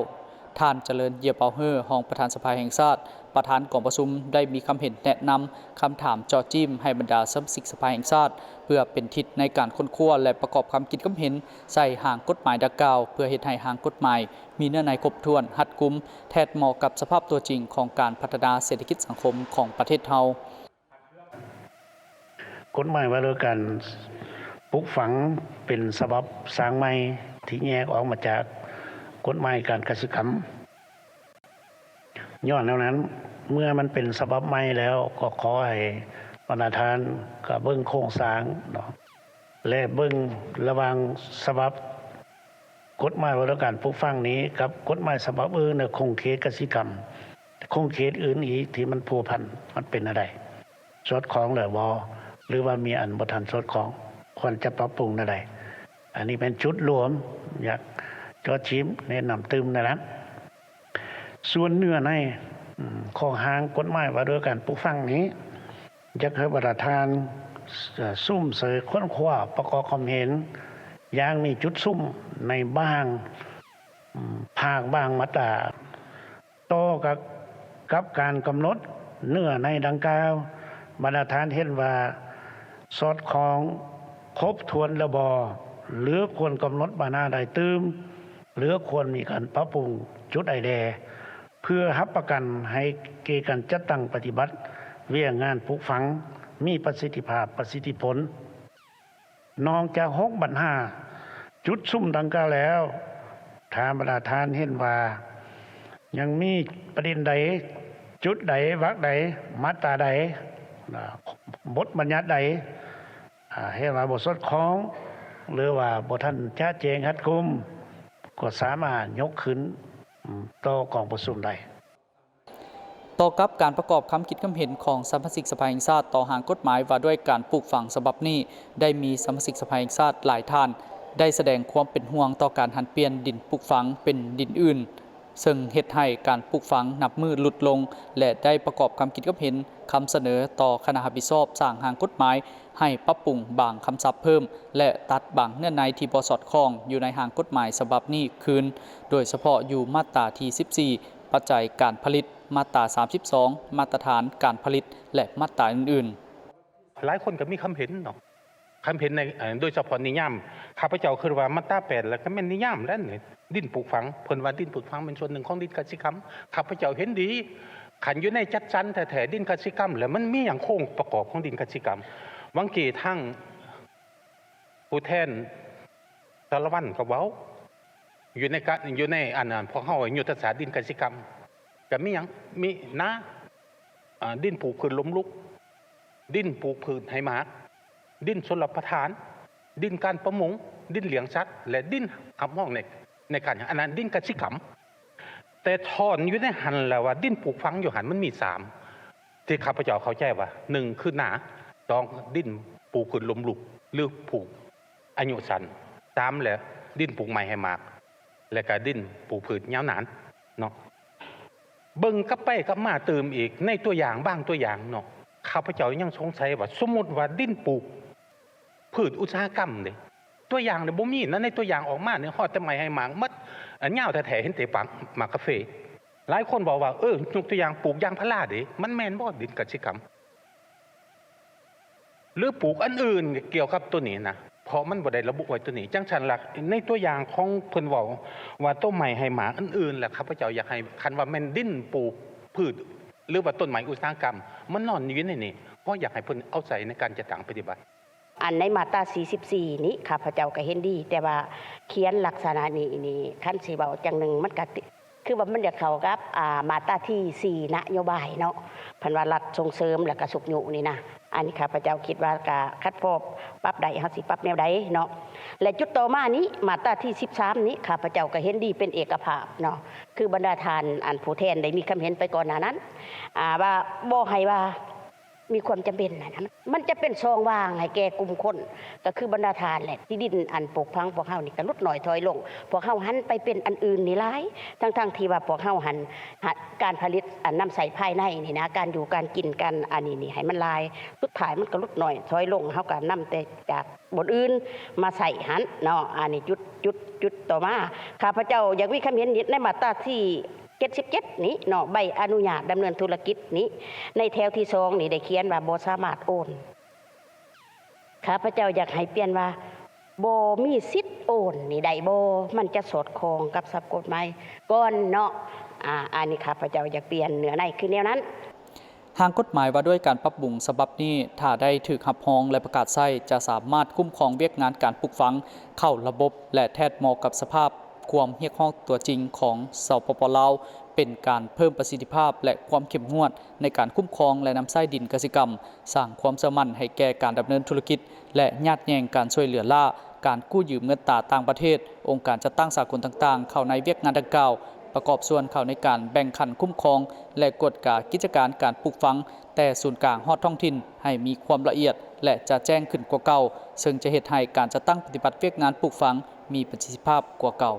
ທ່ານ ຈະເລີນ ເຢຍເປົາເຮີ ຮອງປະທານສະພາແຫ່ງຊາດ, ປະທານກອງປະຊຸມ ໄດ້ມີຄຳເຫັນແນະນຳ, ຄຳຖາມເຈາະຈີ້ມໃຫ້ບັນດາສະມາຊິກສະພາແຫ່ງຊາດ, ເພື່ອເປັນທິດໃນການຄົ້ນຄວ້າ ແລະ ປະກອບຄຳຄິດຄຳເຫັນໃສ່ຮ່າງກົດໝາຍດັ່ງກ່າວ, ເພື່ອເຮັດໃຫ້ຮ່າງກົດໝາຍມີເນື້ອໃນຄົບຖ້ວນ, ຮັດກຸມ, ແທດເໝາະກັບສະພາບຕົວຈິງຂອງການພັດທະນາເສດຖະກິດສັງຄົມຂອງປະເທດເຮົາ. ກົດໝາຍວ່າດ້ວຍການປູກຝັງເປັນສະບັບສ້າງໃໝ່ ທີ່ແຍກອອກມາຈາກກົດໝາຍການກະສິກຳ. ຍ້ອນແນວນັ້ນ, ເມື່ອມັນເປັນສະບັບໃໝ່ແລ້ວ, ກໍຂໍໃຫ້ບັນດາທ່ານກໍເບິ່ງໂຄງສ້າງເນາະ ແລະ ເບິ່ງລະຫວ່າງສະບັບ ກົດໝາຍວ່າດ້ວຍການປູກຝັງນີ້ກັບກົດໝາຍສະບັບອື່ນໃນຂົງເຂດກະສິກຳ, ຂົງເຂດອື່ນອີກທີ່ມັນພົວພັນ, ມັນເປັນແນວໃດ? ສອດຄ່ອງແລ້ວບໍ່? ຫຼືວ່າມີອັນບໍ່ທັນສອດຄ່ອງ? ຄວນຈະປັບປຸງແນວໃດ? ອັນນີ້ແມ່ນຈຸດລວມ, ຢາກເຈາະຈີ້ມແນະນຳຕື່ມນັ້ນລະ. ສ່ວນເນື້ອໃນ ອືມ ຂອງຮ່າງກົດໝາຍວ່າດ້ວຍການປູກຝັງນີ້, ຢາກໃຫ້ບັນດາທ່ານ ເອີ່ ສຸມເສີຍຄົ້ນຄວ້າປະກອບຄວາມເຫັນຢ່າງມີຈຸດສຸມໃນບາງ ອືມ ພາກບາງມາດຕາ. ຕໍ່ກັບ ກັບການກຳນົດເນື້ອໃນດັ່ງກ່າວ, ບັນດາທ່ານເຫັນວ່າສອດຄ່ອງຄົບຖ້ວນແລ້ວບໍ່? ຫຼືຄວນກຳນົດບັນຫາໃດຕື່ມ? ຫຼືຄວນມີການປັບປຸງຈຸດໃດແດ່? ເພື່ອຮັບປະກັນໃຫ້ແກ່ການຈັດຕັ້ງປະຕິບັດວຽກງານປູກຝັງມີປະສິດທິພາບ, ປະສິດທິຜົນ. ນອກຈາກຫົກບັນຫາຈຸດສຸມດັ່ງກ່າວແລ້ວ, ຖ້າບັນດາທ່ານເຫັນວ່າຍັງມີປະເດັນໃດ, ຈຸດໃດ, ວັກໃດ, ມາດຕາໃດ, ບົດບັນຍັດໃດ ເຫັນວ່າບໍ່ສອດຄ່ອງ ຫຼືວ່າບໍ່ທັນຈະແຈ້ງຮັດກຸມ, ກໍສາມາດຍົກຂຶ້ນຕໍ່ກອງປະຊຸມໄດ້. ຕໍ່ກັບການປະກອບຄຳຄິດຄຳເຫັນຂອງສະມາຊິກສະພາແຫ່ງຊາດຕໍ່ຮ່າງກົດໝາຍວ່າດ້ວຍການປູກຝັງສະບັບນີ້, ໄດ້ມີສະມາຊິກສະພາແຫ່ງຊາດຫຼາຍທ່ານໄດ້ສະແດງຄວາມເປັນຫ່ວງຕໍ່ການຫັນປ່ຽນດິນປູກຝັງເປັນດິນອື່ນ, ເຊິ່ງເຮັດໃຫ້ການປູກຝັງນັບມື້ຫຼຸດລົງ ແລະ ໄດ້ປະກອບຄຳຄິດຄຳເຫັນ, ຄຳສະເໜີຕໍ່ຄະນະຮັບຜິດຊອບສ້າງຮ່າງກົດໝາຍ ໃຫ້ປັບປຸງບາງຄຳສັບເພີ່ມ ແລະ ຕັດບາງເນື້ອໃນທີ່ບໍ່ສອດຄ່ອງຢູ່ໃນຮ່າງກົດໝາຍສະບັບນີ້ຄືນ, ໂດຍສະເພາະຢູ່ມາດຕາທີສິບສີ່ ປັດໄຈການຜະລິດ, ມາດຕາສາມສິບສອງ ມາດຕະຖານການຜະລິດ ແລະ ມາດຕາອື່ນໆ. ຫຼາຍຄົນກໍມີຄຳເຫັນເນາະ, ຄຳເຫັນໃນ ໂດຍສະເພາະນິຍາມ, ຂ້າພະເຈົ້າຄິດວ່າມາດຕາແປດ ລະກໍແມ່ນນິຍາມແຫຼະ, ດິນປູກຝັງ, ເພິ່ນວ່າດິນປູກຝັງແມ່ນສ່ວນໜຶ່ງຂອງດິນກະສິກຳ, ຂ້າພະເຈົ້າເຫັນດີ. ຄັນຢູ່ໃນຈັດສັນແທ້ໆ ດິນກະສິກຳ ແລ້ວມັນມີຫຍັງໂຄງປະກອບຂອງດິນກະສິກຳ? ຫວ່າງກີ້ທາງຜູ້ແທນສາລະວັນກໍເວົ້າ ຢູ່ໃນການ ຢູ່ໃນອັນນັ້ນ ພວກເຮົາຍຸດທະສາດດິນກະສິກຳ ກໍມີຫຍັງ? ມີນາ, ອາ ດິນປູກພືດລົ້ມລຸກ, ດິນປູກພືດໃຫ້ໝາກ, ດິນຊົນລະປະທານ, ດິນການປະມົງ, ດິນລ້ຽງສັດ ແລະ ດິນຮັບຮອງໃນ ໃນການ ອັນນັ້ນດິນກະສິກຳ. ແຕ່ທ່ອນຢູ່ໃນຫັ້ນລະວ່າດິນປູກຝັງຢູ່ຫັ້ນມັນມີສາມ ທີ່ຂ້າພະເຈົ້າເຂົ້າໃຈວ່າ ໜຶ່ງຄືນາ, ສອງດິນປູກພືດລົ້ມລຸກ ຫຼື ຜູກອາຍຸສັ້ນ, ສາມແລ້ວດິນປູກໄມ້ໃຫ້ໝາກ ແລະກະດິນປູກພືດຍາວນານເນາະ. ເບິ່ງກັບໄປກັບມາຕື່ມອີກ ໃນຕົວຢ່າງ ບາງຕົວຢ່າງເນາະ, ຂ້າພະເຈົ້າຍັງສົງໄສວ່າ ສົມມຸດວ່າດິນປູກ ພືດອຸດສາຫະກຳເດ້, ຕົວຢ່າງນີ້ບໍ່ມີນະ, ໃນຕົວຢ່າງອອກມານີ້ຮອດແຕ່ໄມ້ໃຫ້ໝາກໝົດ, ຍາວແທ້ໆເຫັນແຕ່ໝາກ ໝາກກາເຟ. ຫຼາຍຄົນເວົ້າວ່າ ເອີ ຍົກຕົວຢ່າງປູກຢາງພາລາເດ້, ມັນແມ່ນບໍ່ດິນກະສິກຳ ຫຼືປູກອັນອື່ນກ່ຽວກັບໂຕນີ້ນະ? ເພາະມັນບໍ່ໄດ້ລະບຸໄວ້ໂຕນີ້. ຈັ່ງຊັ້ນລະ ໃນຕົວຢ່າງຂອງເພິ່ນເວົ້າວ່າໂຕໄມ້ໃຫ້ໝາກອັນອື່ນລະ, ຂ້າພະເຈົ້າຢາກໃຫ້ ຄັນວ່າແມ່ນດິນປູກພືດ ຫຼືວ່າຕົ້ນໄມ້ອຸດສາຫະກຳ ມັນນອນຢູ່ໃນນີ້ ເພາະຢາກໃຫ້ເພິ່ນເອົາໃສ່ໃນການຈັດຕັ້ງປະຕິບັດ. ອັນໃນມາດຕາສີ່ສິບສີ່ນີ້ ຂ້າພະເຈົ້າກໍເຫັນດີ ແຕ່ວ່າຂຽນລັກສະນະນີ້ ນີ້ ຄັນຊິເວົ້າຈັ່ງໜຶ່ງ ມັນກໍຕິ ຄືວ່າມັນຈະເຂົ້າກັບ ອ່າ ມາດຕາທີສີ່ນະໂຍບາຍເນາະ ເພິ່ນວ່າລັດສົ່ງເສີມ ແລ້ວກໍຊຸກຍູ້ນີ້ນະ. ອັນນີ້ຂ້າພະເຈົ້າຄິດວ່າ ກໍຄັນພໍປັບໄດ້ ເຮົາຊິປັບແນວໃດເນາະ. ແລະ ຈຸດຕໍ່ມານີ້ ມາດຕາທີສິບສາມນີ້ ຂ້າພະເຈົ້າກໍເຫັນດີເປັນເອກະພາບເນາະ ຄືບັນດາທ່ານ ອັນ ຜູ້ແທນໄດ້ມີຄຳເຫັນໄປກ່ອນໜ້ານັ້ນ ອ່າ ວ່າບໍ່ໃຫ້ວ່າ ມີຄວາມຈຳເປັນຫັ້ນນະ ມັນຈະເປັນຊ່ອງວ່າງໃຫ້ແກ່ກຸ່ມຄົນ ກໍຄືບັນດາທ່ານແຫຼະ ທີ່ດິນອັນປູກຝັງພວກເຮົານີ້ກໍຫຼຸດໜ້ອຍຖອຍລົງ. ພວກເຮົາຫັນໄປເປັນອັນອື່ນນີ້ຫຼາຍ ທັງໆທີ່ວ່າພວກເຮົາຫັ້ນ ຫາ ການຜະລິດອັນນຳໃຊ້ພາຍໃນນີ້ນະ ການຢູ່ການກິນ ການອັນນີ້ນີ້ໃຫ້ມັນຫຼາຍ ສຸດທ້າຍມັນກໍຫຼຸດໜ້ອຍຖອຍລົງ ເຮົາກໍນຳແຕ່ຈາກບ່ອນອື່ນມາໃຊ້ຫັ້ນເນາະ. ອັນນີ້ຈຸດ ຈຸດ ຈຸດຕໍ່ມາ ຂ້າພະເຈົ້າຢາກມີຄຳເຫັນໃນມາດຕາທີ່ ເຈັດສິບເຈັດນີ້ເນາະ ໃບອະນຸຍາດດຳເນີນທຸລະກິດນີ້ ໃນແຖວທີສອງນີ້ໄດ້ຂຽນວ່າບໍ່ສາມາດໂອນ. ຂ້າພະເຈົ້າຢາກໃຫ້ປ່ຽນວ່າ ບໍ່ມີສິດໂອນນີ້ໄດ້ບໍ່? ມັນຈະສອດຄ່ອງກັບສັບກົດໝາຍກ່ອນເນາະ. ອາ ອັນນີ້ຂ້າພະເຈົ້າຢາກປ່ຽນເນື້ອໃນຄືແນວນັ້ນ. ຮ່າງກົດໝາຍວ່າດ້ວຍການປັບປຸງສະບັບນີ້ ຖ້າໄດ້ຖືກຮັບຮອງ ແລະ ປະກາດໃຊ້ ຈະສາມາດຄຸ້ມຄອງວຽກງານການປູກຝັງເຂົ້າລະບົບ ແລະ ແທດເໝາະກັບສະພາບຄວາມຮຽກຮ້ອງຕົວຈິງຂອງ ສປປ ລາວ, ເປັນການເພີ່ມປະສິດທິພາບ ແລະ ຄວາມເຂັ້ມງວດໃນການຄຸ້ມຄອງ ແລະ ນຳໃຊ້ດິນກະສິກຳ, ສ້າງຄວາມເຊື່ອໝັ້ນໃຫ້ແກ່ການດຳເນີນທຸລະກິດ ແລະ ຍາດແຍ່ງການຊ່ວຍເຫຼືອລ້າ, ການກູ້ຢືມເງິນຕາຕ່າງປະເທດ, ອົງການຈັດຕັ້ງສາກົນຕ່າງໆ ເຂົ້າໃນວຽກງານດັ່ງກ່າວ, ປະກອບສ່ວນເຂົ້າໃນການແບ່ງຂັ້ນຄຸ້ມຄອງ ແລະ ກວດກາກິດຈະການການປູກຝັງ ແຕ່ສູນກາງຮອດທ້ອງຖິ່ນໃຫ້ມີຄວາມລະອຽດ ແລະ ຈະແຈ້ງຂຶ້ນກວ່າເກົ່າ, ເຊິ່ງຈະເຮັດໃຫ້ການຈັດຕັ້ງປະຕິບັດວຽກງານປູກຝັງມີປະສິດທິພາບກວ່າເກົ່າ.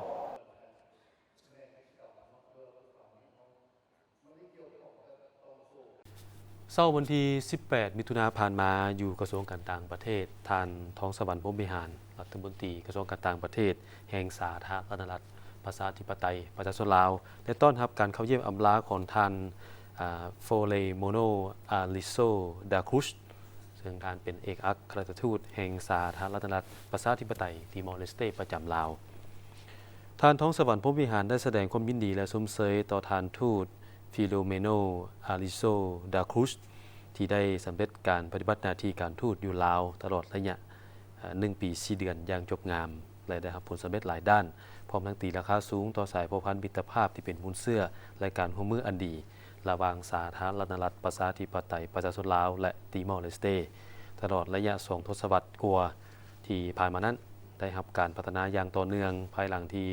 ເຊົ້າວັນທີສິບແປດ ມິຖຸນາຜ່ານມາ, ຢູ່ກະຊວງການຕ່າງປະເທດ, ທ່ານ ທອງສະຫວັນ ພົມວິຫານ ລັດຖະມົນຕີກະຊວງການຕ່າງປະເທດແຫ່ງສາທາລະນະລັດ ປະຊາທິປະໄຕ ປະຊາຊົນລາວ ໄດ້ຕ້ອນຮັບການເຂົ້າຢ້ຽມອຳລາຂອງທ່ານ ອາ ໂຟເລໂມໂນ ອາລິໂຊ ດາຄຣຸດ ເຊິ່ງທ່ານເປັນເອກອັກຄະລັດຖະທູດແຫ່ງສາທາລະນະລັດ ປະຊາທິປະໄຕ ຕີມໍເລສເຕ ປະຈຳລາວ. ທ່ານ ທອງສະຫວັນ ພົມວິຫານ ໄດ້ສະແດງຄວາມຍິນດີ ແລະ ຊົມເຊີຍຕໍ່ທ່ານທູດ ຟີໂລເມໂນ ອາລິໂຊ ດາຄຣຸດ ທີ່ໄດ້ສຳເລັດການປະຕິບັດໜ້າທີ່ການທູດຢູ່ລາວຕະຫຼອດໄລຍະ ເອີ່ ໜຶ່ງປີສີ່ເດືອນຢ່າງຈົບງາມ ແລະ ໄດ້ຮັບຜົນສຳເລັດຫຼາຍດ້ານ, ພ້ອມທັງຕີລາຄາສູງຕໍ່ສາຍພົວພັນມິດຕະພາບທີ່ເປັນມູນເຊື້ອ ແລະ ການຮ່ວມມືອັນດີ ລະຫວ່າງສາທາລະນະລັດ ປະຊາທິປະໄຕ ປະຊາຊົນລາວ ແລະ ຕີມໍເລສເຕ ຕະຫຼອດໄລຍະສອງທົດສະວັດກວ່າທີ່ຜ່ານມານັ້ນ ໄດ້ຮັບການພັດທະນາຢ່າງຕໍ່ເນື່ອງ ພາຍຫຼັງທີ່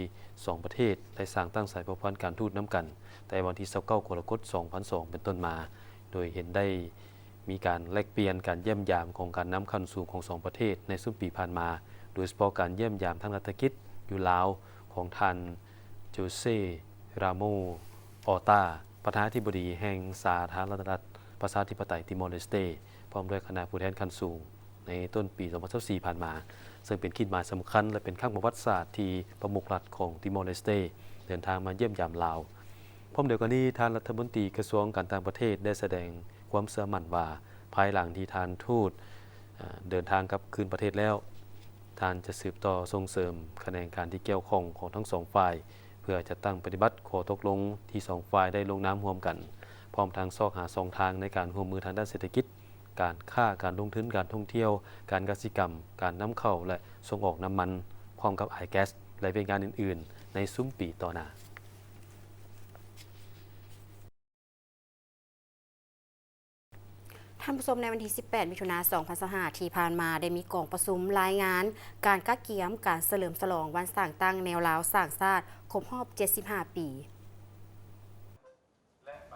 ສອງປະເທດໄດ້ສ້າງຕັ້ງສາຍພົວພັນການທູດນຳກັນ ແຕ່ວັນທີຊາວເກົ້າ ກໍລະກົດ ສອງພັນສອງ ເປັນຕົ້ນມາ, ໂດຍເຫັນໄດ້ມີການແລກປ່ຽນການຢ້ຽມຢາມຂອງການນຳຂັ້ນສູງຂອງສອງປະເທດໃນຊຸມປີຜ່ານມາ, ໂດຍສະເພາະການຢ້ຽມຢາມທາງລັດຖະກິດຢູ່ລາວຂອງທ່ານ ໂຈເຊ ຣາໂມ ອອຕາ ປະທານາທິບໍດີແຫ່ງສາທາລະນະລັດ ປະຊາທິປະໄຕ ຕີມໍເລສເຕ ພ້ອມດ້ວຍຄະນະຜູ້ແທນຂັ້ນສູງໃນຕົ້ນປີສອງພັນຊາວສີ່ຜ່ານມາ, ເຊິ່ງເປັນຂີດໝາຍສຳຄັນ ແລະ ເປັນຄັ້ງປະຫວັດສາດທີ່ປະມຸກລັດຂອງຕີມໍເລສເຕເດີນທາງມາຢ້ຽມຢາມລາວ. ພ້ອມດຽວກັນນີ້, ທ່ານລັດຖະມົນຕີກະຊວງການຕ່າງປະເທດໄດ້ສະແດງຄວາມເຊື່ອໝັ້ນວ່າ ພາຍຫຼັງທີ່ທ່ານທູດ ເອີ່ ເດີນທາງກັບຄືນປະເທດແລ້ວ, ທ່ານຈະສືບຕໍ່ສົ່ງເສີມຂະແໜງການທີ່ກ່ຽວຂ້ອງຂອງທັງສອງຝ່າຍ ເພື່ອຈັດຕັ້ງປະຕິບັດຂໍ້ຕົກລົງທີ່ສອງຝ່າຍໄດ້ລົງນາມຮ່ວມກັນ, ພ້ອມທັງຊອກຫາຊ່ອງທາງໃນການຮ່ວມມືທາງດ້ານເສດຖະກິດ, ການຄ້າ, ການລົງທຶນ, ການທ່ອງທ່ຽວ, ການກະສິກຳ, ການນຳເຂົ້າ ແລະ ສົ່ງອອກນ້ຳມັນ, ພ້ອມກັບອາຍແກັສ ແລະ ວຽກງານອື່ນໆ ໃນຊຸມປີຕໍ່ໜ້າ. ທ່ານຜູ້ຊົມ, ໃນວັນທີສິບແປດ ມິຖຸນາ ສອງພັນຊາວຫ້າ ທີ່ຜ່ານມາ ໄດ້ມີກອງປະຊຸມລາຍງານການກະກຽມການສະເຫຼີມສະຫຼອງວັນສ້າງຕັ້ງແນວລາວສ້າງຊາດຄົບຮອບເຈັດສິບຫ້າປີ.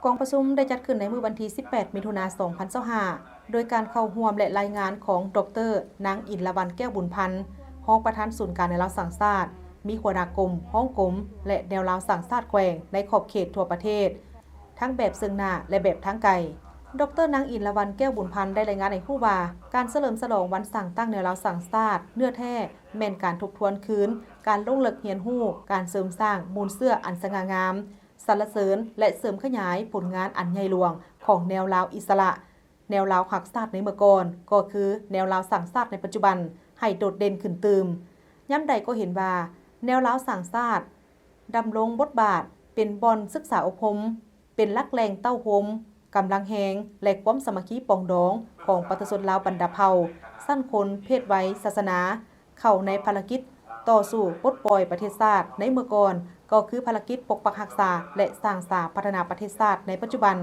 ກອງປະຊຸມໄດ້ຈັດຂຶ້ນໃນມື້ວັນທີສິບແປດ ມິຖຸນາ ສອງພັນຊາວຫ້າ ໂດຍການເຂົ້າຮ່ວມ ແລະ ລາຍງານຂອງ ດອກເຕີ ນາງ ອິນລະວັນ ແກ້ວບຸນພັນ ຮອງປະທານສູນກາງແນວລາວສ້າງຊາດ, ມີຫົວໜ້າກົມ, ຮອງກົມ ແລະ ແນວລາວສ້າງຊາດແຂວງໃນຂອບເຂດທົ່ວປະເທດ ທັງແບບເຊິ່ງໜ້າ ແລະ ແບບທາງໄກ. ດອກເຕີ ນາງ ອິນລະວັນ ແກ້ວບຸນພັນ ໄດ້ລາຍງານໃຫ້ຮູ້ວ່າ ການສະເຫຼີມສະຫຼອງວັນສ້າງຕັ້ງແນວລາວສ້າງຊາດເນື້ອແທ້ ແມ່ນການທົບທວນຄືນ, ການລົງເລິກຮຽນຮູ້, ການເສີມສ້າງມູນເຊື້ອອັນສະຫງ່າງາມ, ສັນລະເສີນ ແລະ ເສີມຂະຫຍາຍຜົນງານອັນໃຫຍ່ຫຼວງຂອງແນວລາວອິດສະຫຼະ, ແນວລາວຮັກຊາດໃນເມື່ອກ່ອນ ກໍຄືແນວລາວສ້າງຊາດໃນປັດຈຸບັນ ໃຫ້ໂດດເດັ່ນຂຶ້ນຕື່ມ. ຍາມໃດກໍເຫັນວ່າ ແນວລາວສ້າງຊາດດຳລົງບົດບາດເປັນບ່ອນສຶກສາອົບຮົມ, ເປັນຫຼັກແຫຼ່ງເຕົ້າໂຮມ ກຳລັງແຮງ ແລະ ຄວາມສາມັກຄີປອງດອງຂອງປະຊາຊົນລາວບັນດາເຜົ່າ, ຊັ້ນຄົນ, ເພດໄວ, ສາສະໜາ ເຂົ້າໃນພາລະກິດຕໍ່ສູ້ປົດປ່ອຍປະເທດຊາດໃນເມື່ອກ່ອນ ກໍຄືພາລະກິດປົກປັກຮັກສາ ແລະ ສ້າງສາພັດທະນາປະເທດຊາດໃນປັດຈຸບັນ.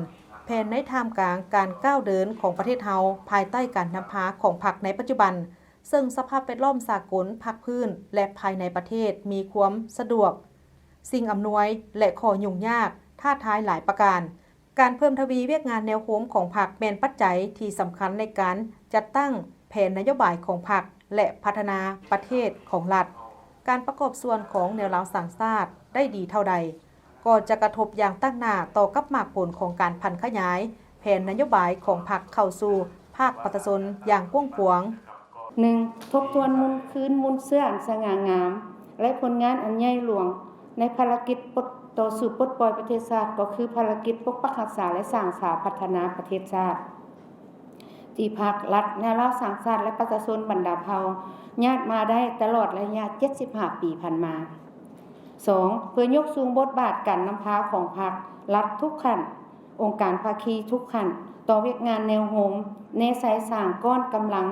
ແຜນໃນທ່າມກາງການກ້າວເດີນຂອງປະເທດເຮົາ ພາຍໃຕ້ການນຳພາຂອງພັກໃນປັດຈຸບັນ, ເຊິ່ງສະພາບແວດລ້ອມສາກົນ, ພາກພື້ນ ແລະ ພາຍໃນປະເທດມີຄວາມສະດວກ, ສິ່ງອຳນວຍ ແລະ ຂໍ້ຫຍຸ້ງຍາກ, ທ້າທາຍຫຼາຍປະການ. ການເພີ່ມທະວີວຽກງານແນວໂຮມຂອງພັກແມ່ນປັດໄຈທີ່ສຳຄັນໃນການຈັດຕັ້ງແຜນນະໂຍບາຍຂອງພັກ ແລະ ພັດທະນາປະເທດຂອງລັດ. ການປະກອບສ່ວນຂອງແນວລາວສ້າງຊາດໄດ້ດີເທົ່າໃດ, ກໍຈະກະທົບຢ່າງຕັ້ງໜ້າຕໍ່ກັບໝາກຜົນຂອງການຜັນຂະຫຍາຍແຜນນະໂຍບາຍຂອງພັກເຂົ້າສູ່ພາກປະຊາຊົນຢ່າງກວ້າງຂວາງ. ໜຶ່ງ, ທົບທວນມູນຄືນມູນເຊື້ອອັນສະຫງ່າງາມ ແລະ ຜົນງານອັນໃຫຍ່ຫຼວງໃນພາລະກິດປົດ ຕໍ່ສູ້ປົດປ່ອຍປະເທດຊາດ ກໍຄືພາລະກິດປົກປັກຮັກສາ ແລະ ສ້າງສາພັດທະນາປະເທດຊາດ ທີ່ພັກ, ລັດ, ແນວລາວສ້າງຊາດ ແລະ ປະຊາຊົນບັນດາເຜົ່າຍາດມາໄດ້ຕະຫຼອດໄລຍະເຈັດສິບຫ້າປີຜ່ານມາ. ສອງ, ເພື່ອຍົກສູງບົດບາດການນຳພາຂອງພັກ, ລັດທຸກຂັ້ນ, ອົງການພາຄີທຸກຂັ້ນ ຕໍ່ວຽກງານແນວໂຮມ, ແນໃສ່ສ້າງກ້ອນກຳລັງ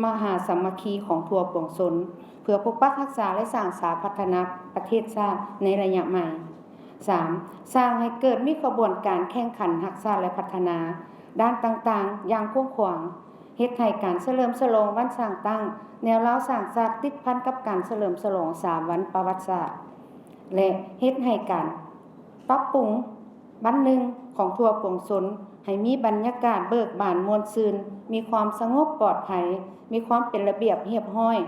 ມະຫາສາມັກຄີຂອງທົ່ວປວງຊົນ ເພື່ອປົກປັກຮັກສາ ແລະ ສ້າງສາພັດທະນາປະເທດຊາດໃນໄລຍະໃໝ່. ສາມ, ສ້າງໃຫ້ເກີດມີຂະບວນການແຂ່ງຂັນຮັກຊາດ ແລະ ພັດທະນາດ້ານຕ່າງໆຢ່າງກວ້າງຂວາງ, ເຮັດໃຫ້ການສະເຫຼີມສະຫຼອງວັນສ້າງຕັ້ງແນວລາວສ້າງຊາດຕິດພັນກັບການສະເຫຼີມສະຫຼອງສາມວັນປະຫວັດສາດ ແລະ ເຮັດໃຫ້ການປັບປຸງ ບັ້ນໜຶ່ງຂອງທົ່ວປວງຊົນ ໃຫ້ມີບັນຍາກາດເບີກບານມ່ວນຊື່ນ, ມີຄວາມສະຫງົບປອດໄພ, ມີຄວາມເປັນລະບຽບຮຽບຮ້ອຍ,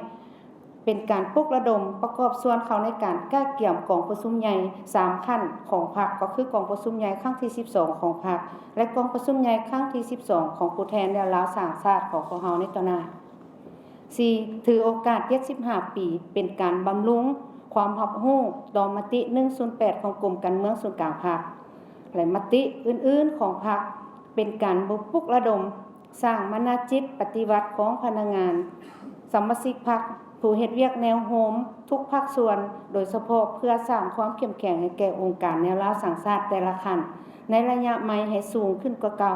ເປັນການປຸກລະດົມປະກອບສ່ວນເຂົ້າໃນການກະກຽມກອງປະຊຸມໃຫຍ່ສາມຂັ້ນຂອງພັກ, ກໍຄືກອງປະຊຸມໃຫຍ່ຄັ້ງທີສິບສອງຂອງພັກ ແລະ ກອງປະຊຸມໃຫຍ່ຄັ້ງທີສິບສອງຂອງຜູ້ແທນແນວລາວສ້າງຊາດຂອງພວກເຮົາໃນຕໍ່ໜ້າ. ສີ່, ຖືໂອກາດເຈັດສິບຫ້າປີ ເປັນການບຳລຸງຄວາມຮັບຮູ້ຕໍ່ມະຕິໜຶ່ງສູນແປດຂອງກົມການເມືອງສູນກາງພັກ ແລະ ມະຕິອື່ນໆຂອງພັກ, ເປັນການບຸກປຸກລະດົມສ້າງມະນະຈິດປະຕິວັດຂອງພະນັກງານ, ສະມາຊິກພັກ, ຜູ້ເຮັດວຽກແນວໂຮມທຸກພາກສ່ວນ, ໂດຍສະເພາະເພື່ອສ້າງຄວາມເຂັ້ມແຂງໃຫ້ແກ່ອົງການແນວລາວສ້າງຊາດແຕ່ລະຂັ້ນ ໃນໄລຍະໃໝ່ໃຫ້ສູງຂຶ້ນກວ່າເກົ່າ.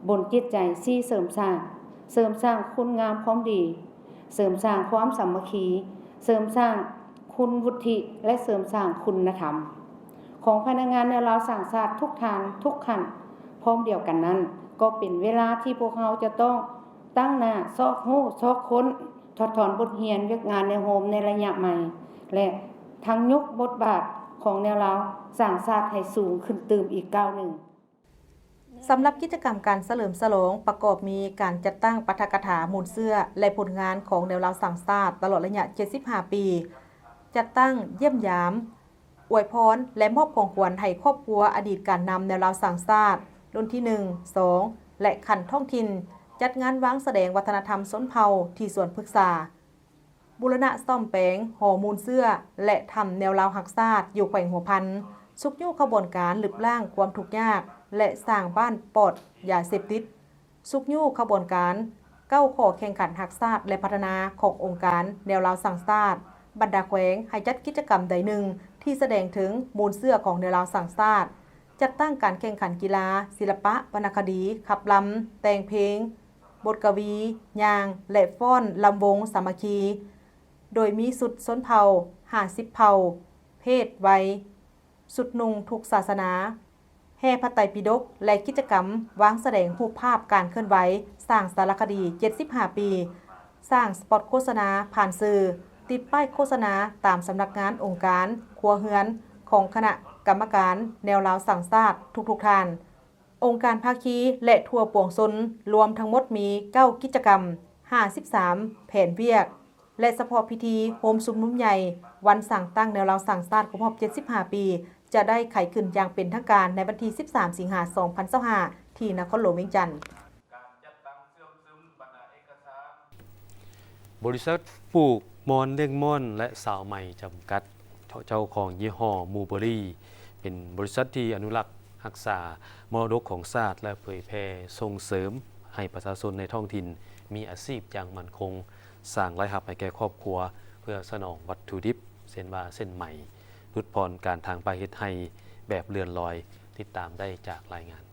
ບົນຈິດໃຈສີ່ ເສີມສ້າງ, ເສີມສ້າງຄຸນງາມຄວາມດີ, ເສີມສ້າງຄວາມສາມັກຄີ, ເສີມສ້າງຄຸນວຸດທິ ແລະ ເສີມສ້າງຄຸນນະທຳຂອງພະນັກງານແນວລາວສ້າງຊາດທຸກທ່ານ, ທຸກຂັ້ນ. ພ້ອມດຽວກັນນັ້ນ, ກໍເປັນເວລາທີ່ພວກເຮົາຈະຕ້ອງຕັ້ງໜ້າຊອກຮູ້ຊອກຄົ້ນ, ຖອດຖອນບົດຮຽນວຽກງານແນວໂຮມໃນໄລຍະໃໝ່ ແລະ ທັງຍົກບົດບາດຂອງແນວລາວສ້າງຊາດໃຫ້ສູງຂຶ້ນຕື່ມອີກກ້າວໜຶ່ງ. ສຳລັບກິດຈະກຳການສະເຫຼີມສະຫຼອງ ປະກອບມີການຈັດຕັ້ງປາຖະກະຖາມູນເຊື້ອ ແລະ ຜົນງານຂອງແນວລາວສ້າງຊາດຕະຫຼອດໄລຍະເຈັດສິບຫ້າປີ, ຈັດຕັ້ງຢ້ຽມຢາມ, ອວຍພອນ ແລະ ມອບຂອງຂວັນໃຫ້ຄອບຄົວອະດີດການນຳແນວລາວສ້າງຊາດ ລຸ້ນທີໜຶ່ງ, ສອງ ແລະ ຂັ້ນທ້ອງຖິ່ນ, ຈັດງານວາງສະແດງວັດທະນະທຳຊົນເຜົ່າທີ່ສວນພຶກສາ. ບູລະນະສ້ອມແປງຫໍມູນເຊື້ອ ແລະ ຖ້ຳແນວລາວຮັກຊາດຢູ່ແຂວງຫົວພັນ, ຊຸກຍູ້ຂະບວນການລຶບລ້າງຄວາມທຸກຍາກ ແລະ ສ້າງບ້ານປອດຢາເສບຕິດ, ຊຸກຍູ້ຂະບວນການເກົ້າຂໍ້ແຂ່ງຂັນຮັກຊາດ ແລະ ພັດທະນາຂອງອົງການແນວລາວສ້າງຊາດ. ບັນດາແຂວງໃຫ້ຈັດກິດຈະກຳໃດໜຶ່ງທີ່ສະແດງເຖິງມູນເຊື້ອຂອງແນວລາວສ້າງຊາດ, ຈັດຕັ້ງການແຂ່ງຂັນກິລາ, ສິລະປະ, ວັນນະຄະດີ, ຂັບລຳ, ແຕ່ງເພງ, ບົດກະວີ, ຍ່າງ ແລະ ຟ້ອນລຳວົງສາມັກຄີ, ໂດຍມີຊຸດຊົນເຜົ່າຫ້າສິບເຜົ່າ, ເພດ, ໄວ, ຊຸດນຸ່ງທຸກສາສະໜາ, ແຫ່ພະໄຕປິດົກ ແລະ ກິດຈະກຳວາງສະແດງຮູບພາບການເຄື່ອນໄຫວ, ສ້າງສາລະຄະດີເຈັດສິບຫ້າປີ, ສ້າງສະປອດໂຄສະນາຜ່ານສື່, ຕິດປ້າຍໂຄສະນາຕາມສຳນັກງານ, ອົງການ, ຄົວເຮືອນຂອງຄະນະກຳມະການແນວລາວສ້າງຊາດທຸກໆທ່ານ. ອົງການພາຄີ ແລະ ທົ່ວປວງຊົນ ລວມທັງໝົດມີເກົ້າກິດຈະກຳ, ຫ້າສິບສາມແຜນວຽກ ແລະ ສະເພາະພິທີໂຮມຊຸມນຸມໃຫຍ່ວັນສ້າງຕັ້ງແນວລາວສ້າງຊາດຄົບຮອບເຈັດສິບຫ້າປີ ຈະໄດ້ໄຂຂຶ້ນຢ່າງເປັນທາງການໃນວັນທີສິບສາມ ສິງຫາ ສອງພັນຊາວຫ້າ ທີ່ນະຄອນຫຼວງວຽງຈັນ. ບໍລິສັດປູກມ່ອນລ້ຽງມ່ອນ ແລະ ຊາວໃໝ່ ຈຳກັດ ເຈົ້າຂອງຍີ່ຫໍ້ມູເບີຣີ ເປັນບໍລິສັດທີ່ອະນຸລັກຮັກສາມໍລະດົກຂອງຊາດ ແລະ ເຜີຍແຜ່ສົ່ງເສີມໃຫ້ປະຊາຊົນໃນທ້ອງຖິ່ນມີອາຊີບຢ່າງໝັ້ນຄົງ, ສ້າງລາຍຮັບໃຫ້ແກ່ຄອບຄົວ ເພື່ອສະໜອງວັດຖຸດິບ ເຊັ່ນວ່າເສັ້ນໄໝ, ຫຼຸດຜ່ອນການຖາງປ່າເຮັດໄຮ່ແບບເລື່ອນລອຍ. ຕິດຕາມໄດ້ຈາກລາຍງານ.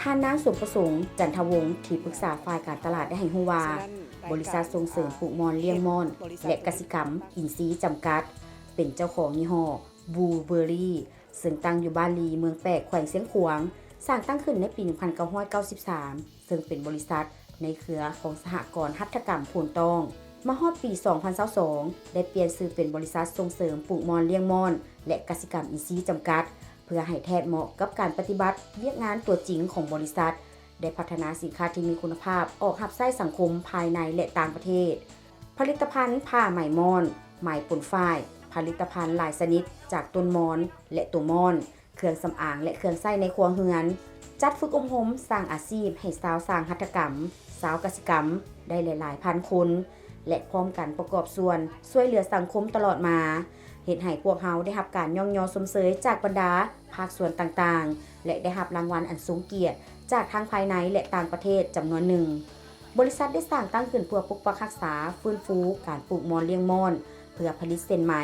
ທ່ານນາງ ສົມປະສົງ ຈັນທະວົງ ທີ່ປຶກສາຝ່າຍການຕະຫຼາດ ໄດ້ໃຫ້ຮູ້ວ່າ, ບໍລິສັດສົ່ງເສີມປູກມ່ອນ, ລ້ຽງມ່ອນ ແລະ ກະສິກຳອິນຊີຈຳກັດ ເປັນເຈົ້າຂອງຍີ່ຫໍ້ ບລູເບີຣີ ເຊິ່ງຕັ້ງຢູ່ບ້ານລີ ເມືອງແປກ ແຂວງຊຽງຂວາງ, ສ້າງຕັ້ງຂຶ້ນໃນປີໜຶ່ງພັນເກົ້າຮ້ອຍເກົ້າສິບສາມ ເຊິ່ງເປັນບໍລິສັດໃນເຄືອຂອງສະຫະກອນຫັດຖະກຳໂພນຕ້ອງ. ມາຮອດປີສອງພັນຊາວສອງ ໄດ້ປ່ຽນຊື່ເປັນບໍລິສັດສົ່ງເສີມປູກມ່ອນ, ລ້ຽງມ່ອນ ແລະ ກະສິກຳອິນຊີຈຳກັດ ເພື່ອໃຫ້ແທດເໝາະກັບການປະຕິບັດວຽກງານຕົວຈິງຂອງບໍລິສັດ, ໄດ້ພັດທະນາສິນຄ້າທີ່ມີຄຸນນະພາບອອກຮັບໃຊ້ສັງຄົມພາຍໃນ ແລະ ຕ່າງປະເທດ. ຜະລິດຕະພັນຜ້າໄໝມ້ອນ, ໄໝປົນຝ້າຍ, ຜະລິດຕະພັນຫຼາຍຊະນິດຈາກຕົ້ນມ່ອນ ແລະ ຕົວມ່ອນ, ເຄື່ອງສຳອາງ ແລະ ເຄື່ອງໃຊ້ໃນຄົວເຮືອນ, ຈັດຝຶກອົບຮົມສ້າງອາຊີບໃຫ້ຊາວຊ່າງຫັດຖະກຳ, ຊາວກະສິກຳ ໄດ້ຫຼາຍໆພັນຄົນ ແລະ ພ້ອມກັນປະກອບສ່ວນຊ່ວຍເຫຼືອສັງຄົມຕະຫຼອດມາ, ເຮັດໃຫ້ພວກເຮົາໄດ້ຮັບການຍ້ອງຍໍຊົມເຊີຍຈາກບັນດາພາກສ່ວນຕ່າງໆ ແລະ ໄດ້ຮັບລາງວັນອັນຊົງກຽດຈາກທັງພາຍໃນ ແລະ ຕ່າງປະເທດຈຳນວນໜຶ່ງ. ບໍລິສັດໄດ້ສ້າງຕັ້ງຂຶ້ນເພື່ອປົກປັກຮັກສາ, ຟື້ນຟູການປູກມ່ອນ, ລ້ຽງມ່ອນ ເພື່ອຜະລິດເສັ້ນໄໝ,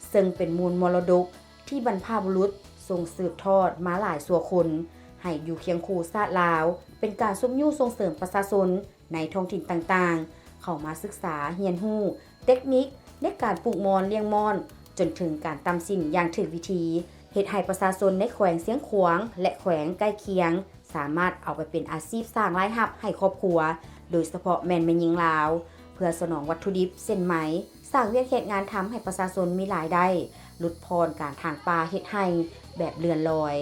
ເຊິ່ງເປັນມູນມໍລະດົກ ທີ່ບັນພະບຸລຸດສົ່ງສືບທອດມາຫຼາຍຊົ່ວຄົນ ໃຫ້ຢູ່ຄຽງຄູ່ຊາດລາວ, ເປັນການຊຸກຍູ້ສົ່ງເສີມປະຊາຊົນໃນທ້ອງຖິ່ນຕ່າງໆ ເຂົ້າມາສຶກສາຮຽນຮູ້ເຕັກນິກໃນການປູກມ່ອນ, ລ້ຽງມ່ອນ ຈົນເຖິງການຕ່ຳສິ້ນຢ່າງຖືກວິທີ, ເຮັດໃຫ້ປະຊາຊົນໃນແຂວງຊຽງຂວາງ ແລະ ແຂວງໃກ້ຄຽງ ສາມາດເອົາໄປເປັນອາຊີບສ້າງລາຍຮັບໃຫ້ຄອບຄົວ, ໂດຍສະເພາະແມ່ນແມ່ຍິງລາວ, ເພື່ອສະໜອງວັດຖຸດິບເສັ້ນໄໝ, ສ້າງວຽກເຮັດງານທຳໃຫ້ປະຊາຊົນມີລາຍໄດ້, ຫຼຸດຜ່ອນການຖາງປ່າເຮັດໄຮ່ແບບເລື່ອນລອຍ.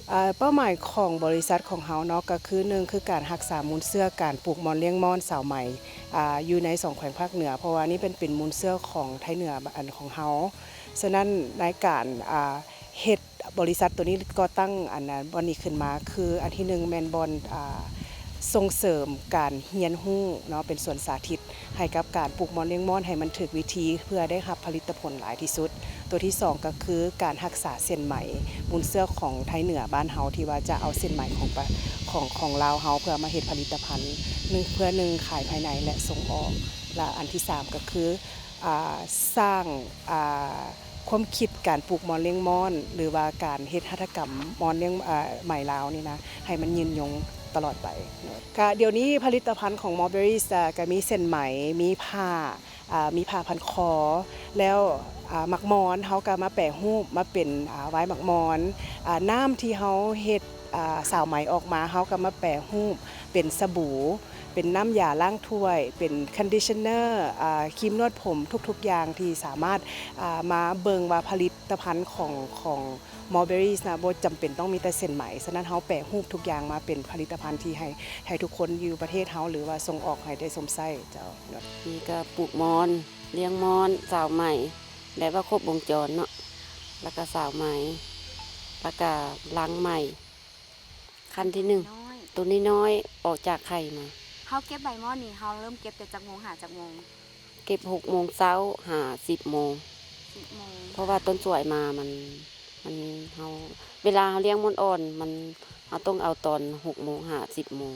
ເອີ ເປົ້າໝາຍຂອງບໍລິສັດຂອງເຮົາເນາະ ກໍຄື ໜຶ່ງ ຄືການຮັກສາມູນເຊື້ອການປູກມ່ອນລ້ຽງມ່ອນຊາວໄໝ ອາ ຢູ່ໃນສອງແຂວງພາກເໜືອ, ເພາະວ່ານີ້ເປັນ ເປັນມູນເຊື້ອຂອງໄທເໜືອ ອັນ ຂອງເຮົາ. ສະນັ້ນໃນການ ອາ ເຮັດ ບໍລິສັດໂຕນີ້ກໍ່ຕັ້ງ ອັນ ບ່ອນນີ້ຂຶ້ນມາ ຄື ອັນທີໜຶ່ງ ແມ່ນບ່ອນ ອາ ສົ່ງເສີມການຮຽນຮູ້ເນາະ ເປັນສວນສາທິດໃຫ້ກັບການປູກມ່ອນລ້ຽງມ່ອນໃຫ້ມັນຖືກວິທີ ເພື່ອໄດ້ຮັບຜະລິດຕະຜົນຫຼາຍທີ່ສຸດ. ໂຕທີສອງ ກໍຄືການຮັກສາເສັ້ນໄໝ ມູນເຊື້ອຂອງໄທເໜືອບ້ານເຮົາ ທີ່ວ່າຈະເອົາເສັ້ນໄໝຂອງປະ ຂອງ ຂອງລາວເຮົາ ເພື່ອມາເຮັດຜະລິດຕະພັນ ໜຶ່ງ ເພື່ອ ໜຶ່ງ ຂາຍພາຍໃນ ແລະ ສົ່ງອອກ. ແລະ ອັນທີສາມ ກໍຄື ອາ ສ້າງ ອາ ຄວາມຄິດການປູກມ່ອນລ້ຽງມ່ອນ ຫຼືວ່າການເຮັດຫັດຖະກຳມ່ອນລ້ຽງ ອາ ໄໝລາວນີ້ນະ ໃຫ້ມັນຍືນຍົງຕະຫຼອດໄປ. ກະດຽວນີ້ຜະລິດຕະພັນຂອງ Mulberries ກະມີເສັ້ນໄໝ, ມີຜ້າ ອາ ມີຜ້າພັນຄໍ ແລ້ວ ອາ ໝາກມອນ ເຮົາກະມາແປຮູບມາເປັນ ອາ ວາຍໝາກມອນ, ອາ ນ້ຳທີ່ເຮົາເຮັດ ອາ ສາວໄໝອອກມາ ເຮົາກະມາແປຮູບເປັນສະບູ ເປັນນ້ຳຢາລ້າງຖ້ວຍ, ເປັນ conditioner ອາ ຄຣີມນວດຜົມ, ທຸກໆຢ່າງທີ່ສາມາດ ອາ ມາເບິ່ງວ່າຜະລິດຕະພັນຂອງ ຂອງ Mulberries ນະ ບໍ່ຈຳເປັນຕ້ອງມີແຕ່ເສັ້ນໄໝ. ສະນັ້ນເຮົາແປຮູບທຸກຢ່າງມາເປັນຜະລິດຕະພັນທີ່ໃຫ້ ໃຫ້ທຸກຄົນຢູ່ປະເທດເຮົາ ຫຼືວ່າສົ່ງອອກໃຫ້ໄດ້ຊົມໃຊ້ເຈົ້າ. ນີ້ກະປູກມ່ອນ, ລ້ຽງມ່ອນ, ສາວໄໝ ແບບວ່າຄົບວົງຈອນເນາະ, ແລ້ວກະສາວໄໝ ແລ້ວກະລ້າງໄໝ. ຂັ້ນທີໜຶ່ງ ໂຕນ້ອຍໆ ອອກຈາກໄຂ່ມາ. ເຮົາເກັບໃບມ່ອນນີ້ ເຮົາເລີ່ມເກັບແຕ່ຈັກໂມງຫາຈັກໂມງ? ເກັບຫົກໂມງເຊົ້າຫາສິບໂມງ. ສິບໂມງ. ເພາະວ່າຕົ້ນສວຍມາມັນ ມັນ ເຮົາ ເວລາເຮົາລ້ຽງມ່ອນອ່ອນ ມັນ ເຮົາຕ້ອງເອົາຕອນຫົກໂມງຫາສິບໂມງ.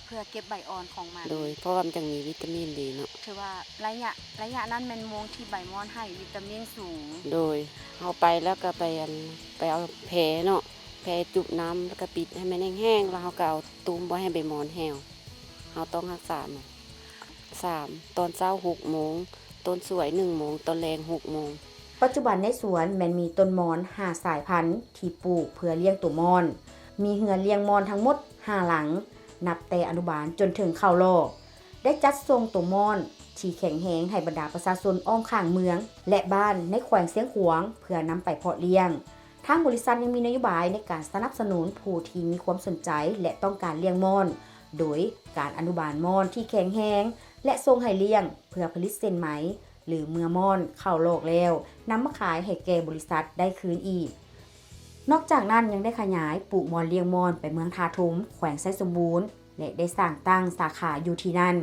ເພື່ອເກັບໃບອ່ອນຂອງມັນ. ໂດຍ ເພາະວ່າມັນຈັ່ງມີວິຕາມິນດີເນາະ. ຖືວ່າໄລຍະ ໄລຍະນັ້ນແມ່ນໂມງທີ່ໃບມ່ອນໃຫ້ວິຕາມິນສູງ. ໂດຍ ເຮົາໄປແລ້ວກະໄປ ອັນ ໄປເອົາແພເນາະ, ແພຈຸບນ້ຳ ແລ້ວກະປິດໃຫ້ມັນແຫ້ງໆ ແລ້ວເຮົາກະເອົາຕຸ້ມບໍ່ໃຫ້ໃບມ່ອນແຫ້ວ. ເຮົາຕ້ອງຮັກສາມັນ. ສາມ ຕອນເຊົ້າຫົກໂມງ, ຕົ້ນສວຍໜຶ່ງໂມງ, ຕອນແລງຫົກໂມງ. ປັດຈຸບັນໃນສວນແມ່ນມີຕົ້ນມ່ອນຫ້າສາຍພັນທີ່ປູກເພື່ອລ້ຽງໂຕມ່ອນ, ມີເຮືອນລ້ຽງມ່ອນທັງໝົດຫ້າຫຼັງ, ນັບແຕ່ອະນຸບານຈົນເຖິງເຂົ້າລອກ. ໄດ້ຈັດສົ່ງໂຕມ່ອນທີ່ແຂງແຮງໃຫ້ບັນດາປະຊາຊົນອ້ອມຂ້າງເມືອງ ແລະ ບ້ານໃນແຂວງຊຽງຂວາງ ເພື່ອນຳໄປເພາະລ້ຽງ. ທາງບໍລິສັດຍັງມີນະໂຍບາຍໃນການສະໜັບສະໜູນຜູ້ທີ່ມີຄວາມສົນໃຈ ແລະ ຕ້ອງການລ້ຽງມ່ອນ, ໂດຍການອະນຸບານມ່ອນທີ່ແຂງແຮງ ແລະ ສົ່ງໃຫ້ລ້ຽງເພື່ອຜະລິດເສັ້ນໄໝ ຫຼື ເມື່ອມ່ອນເຂົ້າລອກແລ້ວ ນຳມາຂາຍໃຫ້ແກ່ບໍລິສັດໄດ້ຄືນອີກ. ນອກຈາກນັ້ນຍັງໄດ້ຂະຫຍາຍປູກມ່ອນລ້ຽງມ່ອນໄປເມືອງທ່າທຸມ ແຂວງໄຊສົມບູນ ແລະ ໄດ້ສ້າງຕັ້ງສາຂາຢູ່ທີ່ນັ້ນ,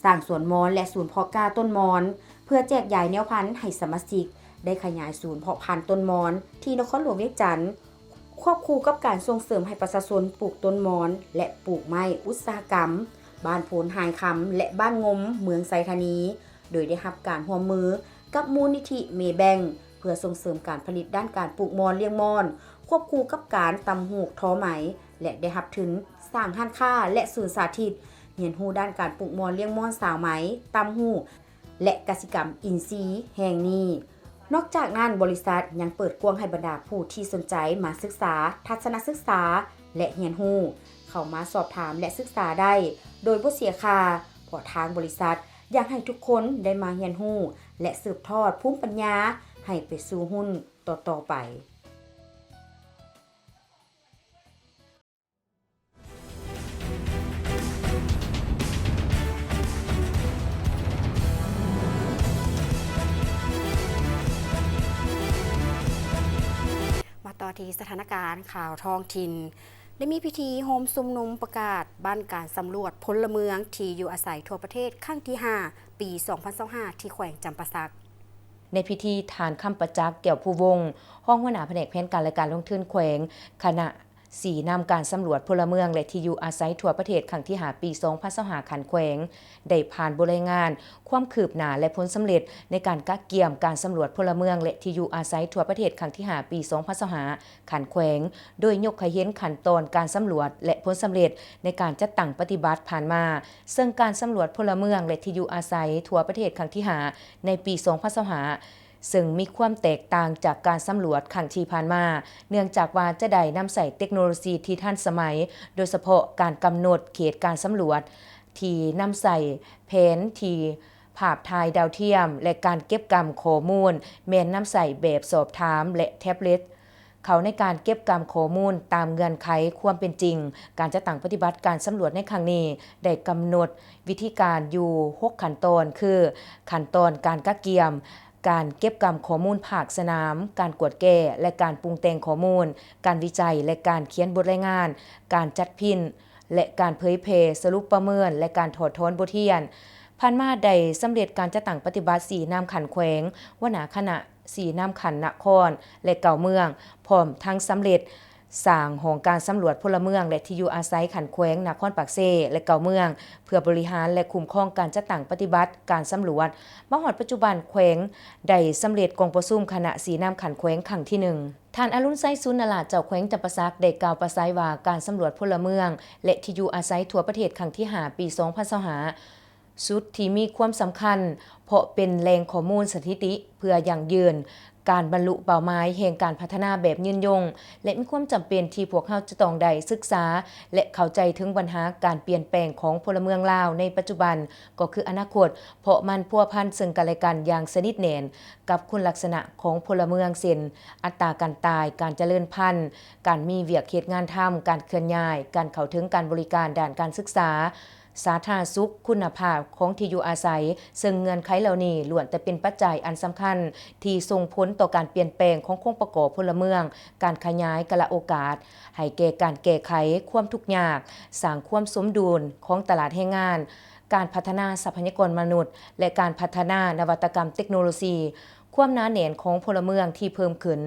ສ້າງສວນມ່ອນ ແລະ ສູນເພາະກ້າຕົ້ນມ່ອນ ເພື່ອແຈກຢາຍແນວພັນໃຫ້ສະມາຊິກ, ໄດ້ຂະຫຍາຍສູນເພາະພັນຕົ້ນມ່ອນທີ່ນະຄອນຫຼວງວຽງຈັນ, ຄວບຄູ່ກັບການສົ່ງເສີມໃຫ້ປະຊາຊົນປູກຕົ້ນມອນ ແລະ ປູກໄມ້ອຸດສາຫະກຳ ບ້ານໂພນຫາຍຄຳ ແລະ ບ້ານງົມ ເມືອງໄຊທານີ ໂດຍໄດ້ຮັບການຮ່ວມມືກັບມູນນິທິເມແບງ ເພື່ອສົ່ງເສີມການຜະລິດດ້ານການປູກມອນລ້ຽງມອນ ຄວບຄູ່ກັບການຕ່ຳຫູກທໍໄໝ ແລະ ໄດ້ຮັບທຶນສ້າງຮ້ານຄ້າ ແລະ ສູນສາທິດຮຽນຮູ້ດ້ານການປູກມອນລ້ຽງມອນ ຊາວໄໝ, ຕ່ຳຫູກ ແລະ ກະສິກຳອິນຊີແຫ່ງນີ້. ນອກຈາກນັ້ນ, ບໍລິສັດຍັງເປີດກວ້າງໃຫ້ບັນດາຜູ້ທີ່ສົນໃຈມາສຶກສາທັດສະນະສຶກສາ ແລະ ຮຽນຮູ້, ເຂົ້າມາສອບຖາມ ແລະ ສຶກສາໄດ້ໂດຍບໍ່ເສຍຄ່າ, ເພາະທາງບໍລິສັດຢາກໃຫ້ທຸກຄົນໄດ້ມາຮຽນຮູ້ ແລະ ສືບທອດພູມປັນຍາໃຫ້ໄປສູ່ຮຸ່ນຕໍ່ໆໄປ. ມາຕໍ່ທີ່ສະຖານະການຂ່າວທ້ອງຖິ່ນ. ໄດ້ມີພິທີໂຮມຊຸມນຸມປະກາດບັ້ນການສຳຫຼວດພົນລະເມືອງທີ່ຢູ່ອາໄສທົ່ວປະເທດຄັ້ງທີຫ້າ ປີສອງພັນຊາວຫ້າ ທີ່ແຂວງຈຳປາສັກ. ໃນພິທີ, ທ່ານ ຄຳປະຈັກ ແກ້ວພູວົງ ຮອງຫົວໜ້າພະແນກແຜນການ ແລະ ການລົງທຶນແຂວງ, ຄະນະ ຊີ້ນຳການສຳຫຼວດພົນລະເມືອງ ແລະ ທີ່ຢູ່ອາໄສທົ່ວປະເທດຄັ້ງທີຫ້າ ປີສອງພັນຊາວຫ້າ ຂັ້ນແຂວງ ໄດ້ຜ່ານບົດລາຍງານຄວາມຄືບໜ້າ ແລະ ຜົນສຳເລັດໃນການກະກຽມການສຳຫຼວດພົນລະເມືອງ ແລະ ທີ່ຢູ່ອາໄສທົ່ວປະເທດຄັ້ງທີຫ້າ ປີສອງພັນຊາວຫ້າ ຂັ້ນແຂວງ, ໂດຍຍົກໃຫ້ເຫັນຂັ້ນຕອນການສຳຫຼວດ ແລະ ຜົນສຳເລັດໃນການຈັດຕັ້ງປະຕິບັດຜ່ານມາ, ເຊິ່ງການສຳຫຼວດພົນລະເມືອງ ແລະ ທີ່ຢູ່ອາໄສທົ່ວປະເທດຄັ້ງທີຫ້າ ໃນປີສອງພັນຊາວຫ້າ ເຊິ່ງມີຄວາມແຕກຕ່າງຈາກການສຳຫຼວດຄັ້ງທີ່ຜ່ານມາ, ເນື່ອງຈາກວ່າຈະໄດ້ນຳໃຊ້ເຕັກໂນໂລຊີທີ່ທັນສະໄໝ, ໂດຍສະເພາະການກຳນົດເຂດການສຳຫຼວດ, ທີ່ນຳໃຊ້ແຜນທີ່ພາບຖ່າຍດາວທຽມ ແລະ ການເກັບກຳຂໍ້ມູນແມ່ນນຳໃຊ້ແບບສອບຖາມ ແລະ ແທັບເລັດ ເຂົ້າໃນການເກັບກຳຂໍ້ມູນຕາມເງື່ອນໄຂຄວາມເປັນຈິງ. ການຈັດຕັ້ງປະຕິບັດການສຳຫຼວດໃນຄັ້ງນີ້ ໄດ້ກຳນົດວິທີການຢູ່ຫົກຂັ້ນຕອນ ຄື ຂັ້ນຕອນການກະກຽມ, ການເກັບກຳຂໍ້ມູນພາກສະໜາມ, ການກວດແກ້ ແລະ ການປຸງແຕ່ງຂໍ້ມູນ, ການວິໄຈ ແລະ ການຂຽນບົດລາຍງານ, ການຈັດພິມ ແລະ ການເຜີຍແຜ່ສະຫຼຸບປະເມີນ ແລະ ການຖອດຖອນບົດຮຽນ. ຜ່ານມາໄດ້ສຳເລັດການຈັດຕັ້ງປະຕິບັດຊີ້ນຳຂັ້ນແຂວງ, ຫົວໜ້າຄະນະຊີ້ນຳຂັ້ນນະຄອນ ແລະ ເກົ້າເມືອງ, ພ້ອມທັງສຳເລັດ ສ້າງຫ້ອງການສຳຫຼວດພົນລະເມືອງ ແລະ ທີ່ຢູ່ອາໄສຂັ້ນແຂວງນະຄອນປາກເຊ ແລະ ເກົ້າເມືອງ ເພື່ອບໍລິຫານ ແລະ ຄຸ້ມຄອງການຈັດຕັ້ງປະຕິບັດການສຳຫຼວດ. ມາຮອດປັດຈຸບັນ, ແຂວງໄດ້ສຳເລັດກອງປະຊຸມຄະນະຊີ້ນຳຂັ້ນແຂວງຄັ້ງທີໜຶ່ງ. ທ່ານ ອະລຸນໄຊ ສູນນະລາດ ເຈົ້າແຂວງຈຳປາສັກ ໄດ້ກ່າວປາໄສວ່າ ການສຳຫຼວດພົນລະເມືອງ ແລະ ທີ່ຢູ່ອາໄສທົ່ວປະເທດຄັ້ງທີຫ້າ ປີສອງພັນຊາວຫ້າ ຊຸດທີ່ມີຄວາມສຳຄັນ ເພາະເປັນແຫຼ່ງຂໍ້ມູນສະຖິຕິເພື່ອຢັ້ງຢືນການບັນລຸເປົ້າໝາຍແຫ່ງການພັດທະນາແບບຍືນຍົງ ແລະ ມີຄວາມຈຳເປັນທີ່ພວກເຮົາຈະຕ້ອງໄດ້ສຶກສາ ແລະ ເຂົ້າໃຈເຖິງບັນຫາການປ່ຽນແປງຂອງພົນລະເມືອງລາວໃນປັດຈຸບັນ ກໍຄືອະນາຄົດ, ເພາະມັນພົວພັນເຊິ່ງກັນແລະກັນຢ່າງສະໜິດແໜ້ນກັບຄຸນລັກສະນະຂອງພົນລະເມືອງ ເຊັ່ນ ອັດຕາການຕາຍ, ການຈະເລີນພັນ, ການມີວຽກເຮັດງານທຳ, ການເຄື່ອນຍ້າຍ, ການເຂົ້າເຖິງການບໍລິການດ້ານການສຶກສາ, ສາທາລະນະສຸກ, ຄຸນນະພາບຂອງທີ່ຢູ່ອາໄສ, ເຊິ່ງເງື່ອນໄຂເຫຼົ່ານີ້ລ້ວນແຕ່ເປັນປັດໄຈອັນສຳຄັນທີ່ສົ່ງຜົນຕໍ່ການປ່ຽນແປງຂອງໂຄງປະກອບພົນລະເມືອງ, ການຂະຫຍາຍກາລະໂອກາດໃຫ້ແກ່ການແກ້ໄຂຄວາມທຸກຍາກ, ສ້າງຄວາມສົມດຸນຂອງຕະຫຼາດແຮງງານ, ການພັດທະນາຊັບພະຍາກອນມະນຸດ ແລະ ການພັດທະນານະວັດຕະກຳເຕັກໂນໂລຊີ. ຄວາມໜາແໜ້ນຂອງພົນລະເມືອງທີ່ເພີ່ມຂຶ້ນ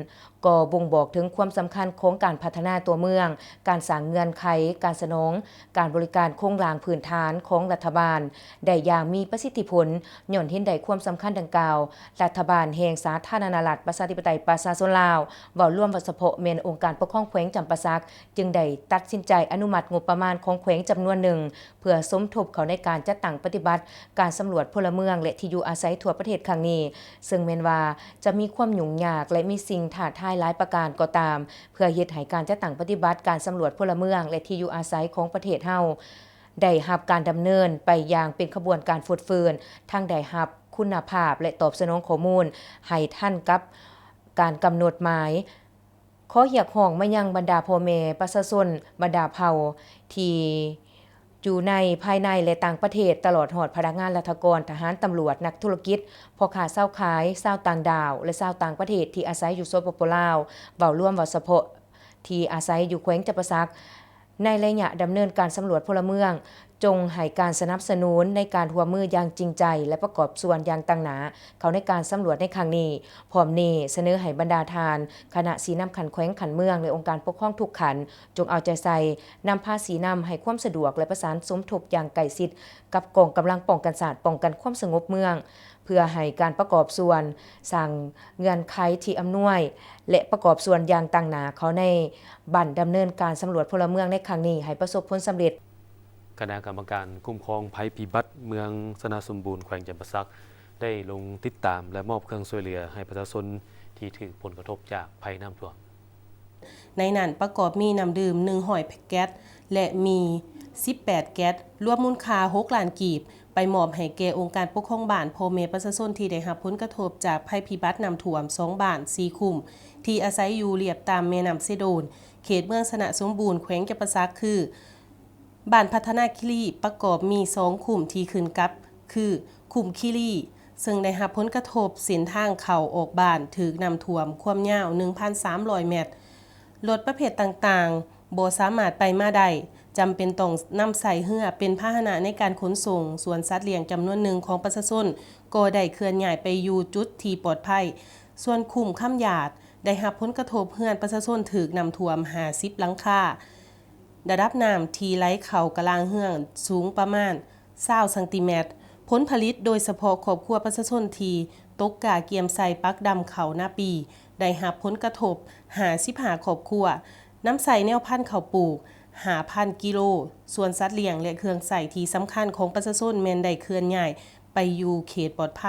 ກໍບົ່ງບອກເຖິງຄວາມສຳຄັນຂອງການພັດທະນາຕົວເມືອງ, ການສ້າງເງື່ອນໄຂການສະໜອງການບໍລິການໂຄງລ່າງພື້ນຖານຂອງລັດຖະບານໄດ້ຢ່າງມີປະສິດທິຜົນ. ຍ້ອນເຫັນໄດ້ຄວາມສຳຄັນດັ່ງກ່າວ, ລັດຖະບານແຫ່ງສາທາລະນະລັດ ປະຊາທິປະໄຕ ປະຊາຊົນລາວ ເວົ້າລວມ ເວົ້າສະເພາະ ແມ່ນອົງການປົກຄອງແຂວງຈຳປາສັກ ຈຶ່ງໄດ້ຕັດສິນໃຈອະນຸມັດງົບປະມານຂອງແຂວງຈຳນວນໜຶ່ງ ເພື່ອສົມທົບເຂົ້າໃນການຈັດຕັ້ງປະຕິບັດການສຳຫຼວດພົນລະເມືອງ ແລະ ທີ່ຢູ່ອາໄສທົ່ວປະເທດຄັ້ງນີ້, ເຊິ່ງແມ່ນວ່າຈະມີຄວາມຫຍຸ້ງຍາກ ແລະ ມີສິ່ງທ້າທາຍຫຼາຍປະການກໍຕາມ, ເພື່ອເຮັດໃຫ້ການຈັດຕັ້ງປະຕິບັດການສຳຫຼວດພົນລະເມືອງ ແລະ ທີ່ຢູ່ອາໄສຂອງປະເທດເຮົາ ໄດ້ຮັບການດຳເນີນໄປຢ່າງເປັນຂະບວນການຟົດຟື້ນ, ທັງໄດ້ຮັບຄຸນນະພາບ ແລະ ຕອບສະໜອງຂໍ້ມູນໃຫ້ທັນກັບການກຳນົດໝາຍ. ຂໍຮຽກຮ້ອງມາຍັງບັນດາພໍ່ແມ່ປະຊາຊົນ, ບັນດາເຜົ່າທີ່ຢູ່ໃນ, ພາຍໃນ ແລະ ຕ່າງປະເທດ, ຕະຫຼອດຮອດພະນັກງານລັດຖະກອນ, ທະຫານ, ຕຳຫຼວດ, ນັກທຸລະກິດ, ພໍ່ຄ້າຊາວຂາຍ, ຊາວຕ່າງດ້າວ ແລະ ຊາວຕ່າງປະເທດທີ່ອາໄສຢູ່ ສປປ ລາວ ເວົ້າລວມ ເວົ້າສະເພາະ ທີ່ອາໄສຢູ່ແຂວງຈຳປາສັກ ໃນໄລຍະດຳເນີນການສຳຫຼວດພົນລະເມືອງ ຈົ່ງໃຫ້ການສະໜັບສະໜູນໃນການຮ່ວມມືຢ່າງຈິງໃຈ ແລະ ປະກອບສ່ວນຢ່າງຕັ້ງໜ້າເຂົ້າໃນການສຳຫຼວດໃນຄັ້ງນີ້. ພ້ອມນີ້, ສະເໜີໃຫ້ບັນດາທ່ານຄະນະຊີ້ນຳຂັ້ນແຂວງ, ຂັ້ນເມືອງ ແລະ ອົງການປົກຄອງທຸກຂັ້ນ ຈົ່ງເອົາໃຈໃສ່, ນຳພາຊີ້ນຳໃຫ້ຄວາມສະດວກ ແລະ ປະສານສົມທົບຢ່າງໃກ້ຊິດກັບກອງກຳລັງປ້ອງກັນຊາດ, ປ້ອງກັນຄວາມສະຫງົບເມືອງ, ເພື່ອໃຫ້ການປະກອບສ່ວນສ້າງເງື່ອນໄຂທີ່ອຳນວຍ ແລະ ປະກອບສ່ວນຢ່າງຕັ້ງໜ້າເຂົ້າໃນບັ້ນດຳເນີນການສຳຫຼວດພົນລະເມືອງໃນຄັ້ງນີ້ໃຫ້ປະສົບຜົນສຳເລັດ. ຄະນະກຳມະການຄຸ້ມຄອງໄພພິບັດເມືອງຊະນະສົມບູນ ແຂວງຈຳປາສັກ ໄດ້ລົງຕິດຕາມ ແລະ ມອບເຄື່ອງຊ່ວຍເຫຼືອໃຫ້ປະຊາຊົນທີ່ຖືກຜົນກະທົບຈາກໄພນ້ຳຖ້ວມ. ໃນນັ້ນປະກອບມີນ້ຳດື່ມໜຶ່ງຮ້ອຍແກັດ ແລະ ໝີ່ສິບແປດແກັດ ລວມມູນຄ່າຫົກລ້ານກີບ ໄປມອບໃຫ້ແກ່ອົງການປົກຄອງບ້ານ, ພໍ່ແມ່ປະຊາຊົນທີ່ໄດ້ຮັບຜົນກະທົບຈາກໄພພິບັດນ້ຳຖ້ວມສອງບ້ານ ສີ່ຄຸ້ມ ທີ່ອາໄສຢູ່ລຽບຕາມແມ່ນ້ຳເຊໂດນ ເຂດເມືອງຊະນະສົມບູນ ແຂວງຈຳປາສັກ ຄື ບ້ານພັດທະນາຄີລີ ປະກອບມີສອງຄຸ້ມທີ່ຂຶ້ນກັບ ຄືຄຸ້ມຄີລີ ເຊິ່ງໄດ້ຮັບຜົນກະທົບເສັ້ນທາງເຂົ້າອອກບ້ານຖືກນ້ຳຖ້ວມຄວາມຍາວໜຶ່ງພັນສາມຮ້ອຍແມັດ, ລົດປະເພດຕ່າງໆບໍ່ສາມາດໄປມາໄດ້, ຈຳເປັນຕ້ອງນຳໃຊ້ເຮືອເປັນພາຫະນະໃນການຂົນສົ່ງ, ສ່ວນສັດລ້ຽງຈຳນວນໜຶ່ງຂອງປະຊາຊົນກໍໄດ້ເຄື່ອນຍ້າຍໄປຢູ່ຈຸດທີ່ປອດໄພ. ສ່ວນຄຸ້ມຄຳຢາດ ໄດ້ຮັບຜົນກະທົບເຮືອນປະຊາຊົນຖືກນ້ຳຖ້ວມຫ້າສິບຫຼັງຄາ. ລະດັບນ້ຳທີ່ໄຫຼເຂົ້າກະລາງເຮືອນສູງປະມານຊາວຊັງຕີແມັດ. ຜົນຜະລິດໂດຍສະເພາະຄອບຄົວປະຊາຊົນທີ່ຕົກກ້າກຽມໃສ່ປັກດຳເຂົ້ານາປີ ໄດ້ຮັບຜົນກະທົບຫ້າສິບຫ້າຄອບຄົວ, ນຳໃຊ້ແນວພັນເຂົ້າປູກຫ້າພັນກິໂລ, ສ່ວນສັດລ້ຽງ ແລະ ເຄື່ອງໃຊ້ທີ່ສຳຄັນຂອງປະຊາຊົນແມ່ນໄດ້ເຄື່ອນຍ້າຍໄປຢູ່ເຂດປອດໄພ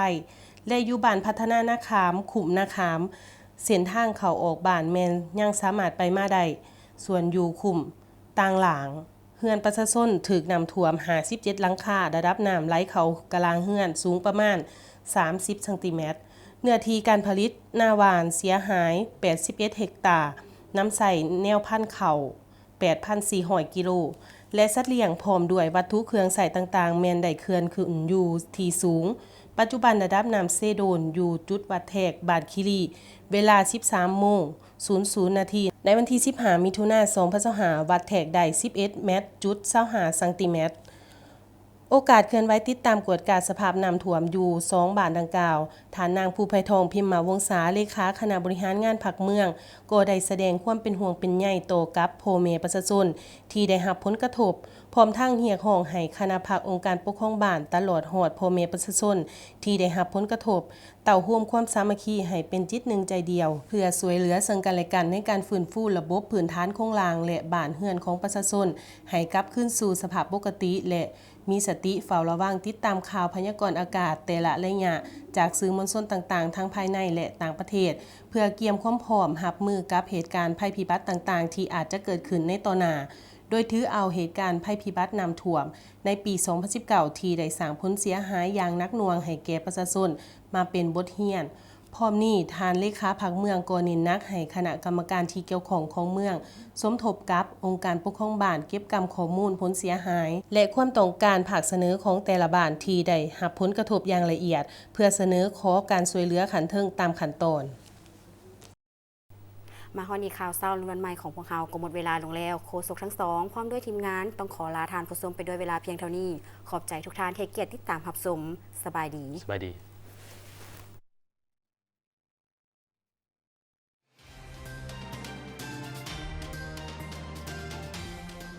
ແລະ ຢູ່ບ້ານພັດທະນານາຂາມ, ຄຸ້ມນາຂາມ, ເສັ້ນທາງເຂົ້າອອກບ້ານແມ່ນຍັງສາມາດໄປມາໄດ້, ສ່ວນຢູ່ຄຸ້ມຕ່າງຫຼາງ ເຮືອນປະຊາຊົນຖືກນ້ຳຖ້ວມຫ້າສິບເຈັດຫຼັງຄາ, ລະດັບນ້ຳໄຫຼເຂົ້າກະລາງເຮືອນສູງປະມານສາມສິບຊັງຕີແມັດ, ເນື້ອທີ່ການຜະລິດນາຫວ່ານເສຍຫາຍແປດສິບເອັດເຮັກຕາ, ນຳໃຊ້ແນວພັນເຂົ້າແປດພັນສີ່ຮ້ອຍກິໂລ ແລະ ສັດລ້ຽງ ພ້ອມດ້ວຍວັດຖຸເຄື່ອງໃຊ້ຕ່າງໆ ແມ່ນໄດ້ເຄື່ອນຂຶ້ນຢູ່ທີ່ສູງ. ປັດຈຸບັນລະດັບນ້ຳເຊໂດນຢູ່ຈຸດວັດແທກບ້ານຄີລີ ເວລາສິບສາມໂມງ ສູນນາທີ ໃນວັນທີສິບຫ້າ ມິຖຸນາ ສອງພັນຊາວຫ້າ ວັດແທກໄດ້ສິບເອັດແມັດຈຸດຊາວຫ້າຊັງຕີແມັດ. ໂອກາດເຄື່ອນໄຫວຕິດຕາມກວດກາສະພາບນ້ຳຖ້ວມຢູ່ສອງບ້ານດັ່ງກ່າວ, ທ່ານນາງ ພູໄພທອງ ພິມມະວົງສາ ເລຂາຄະນະບໍລິຫານງານພັກເມືອງ ກໍໄດ້ສະແດງຄວາມເປັນຫ່ວງເປັນໃຍຕໍ່ກັບພໍ່ແມ່ປະຊາຊົນທີ່ໄດ້ຮັບຜົນກະທົບ, ພ້ອມທັງຮຽກຮ້ອງໃຫ້ຄະນະພັກອົງການປົກຄອງບ້ານ ຕະຫຼອດຮອດພໍ່ແມ່ປະຊາຊົນທີ່ໄດ້ຮັບຜົນກະທົບ ເຕົ້າໂຮມຄວາມສາມັກຄີໃຫ້ເປັນຈິດໜຶ່ງໃຈດຽວ ເພື່ອຊ່ວຍເຫຼືອເຊິ່ງກັນແລະກັນໃນການຟື້ນຟູລະບົບພື້ນຖານໂຄງລ່າງ ແລະ ບ້ານເຮືອນຂອງປະຊາຊົນໃຫ້ກັບຄືນສູ່ສະພາບປົກກະຕິ ແລະ ມີສະຕິເຝົ້າລະວັງຕິດຕາມຂ່າວພະຍາກອນອາກາດແຕ່ລະໄລຍະ ຈາກສື່ມວນຊົນຕ່າງໆ ທັງພາຍໃນ ແລະ ຕ່າງປະເທດ ເພື່ອກຽມຄວາມພ້ອມຮັບມືກັບເຫດການໄພພິບັດຕ່າງໆ ທີ່ອາດຈະເກີດຂຶ້ນໃນຕໍ່ໜ້າ, ໂດຍຖືເອົາເຫດການໄພພິບັດນ້ຳຖ້ວມໃນປີສອງພັນສິບເກົ້າ ທີ່ໄດ້ສ້າງຜົນເສຍຫາຍຢ່າງໜັກໜ່ວງໃຫ້ແກ່ປະຊາຊົນ ມາເປັນບົດຮຽນ. ພ້ອມນີ້, ທ່ານເລຂາພັກເມືອງກໍເນັ້ນໜັກໃຫ້ຄະນະກຳມະການທີ່ກ່ຽວຂ້ອງຂອງເມືອງ ສົມທົບກັບອົງການປົກຄອງບ້ານ ເກັບກຳຂໍ້ມູນຜົນເສຍຫາຍ ແລະ ຄວາມຕ້ອງການພາກສະເໜີຂອງແຕ່ລະບ້ານທີ່ໄດ້ຮັບຜົນກະທົບຢ່າງລະອຽດ ເພື່ອສະເໜີຂໍການຊ່ວຍເຫຼືອຂັ້ນເທິງຕາມຂັ້ນຕອນ. ມາຮອດນີ້ ຂ່າວເຊົ້າລວນໃໝ່ຂອງພວກເຮົາກໍໝົດເວລາລົງແລ້ວ. ໂຄສົກທັງສອງ ພ້ອມດ້ວຍທີມງານ ຕ້ອງຂໍລາທ່ານຜູ້ຊົມໄປດ້ວຍເວລາພຽງເທົ່ານີ້. ຂອບໃຈທຸກທ່ານທີ່ໃຫ້ກຽດຕິດຕາມຮັບຊົມ. ສະບາຍດີ. ສະບາຍດີ.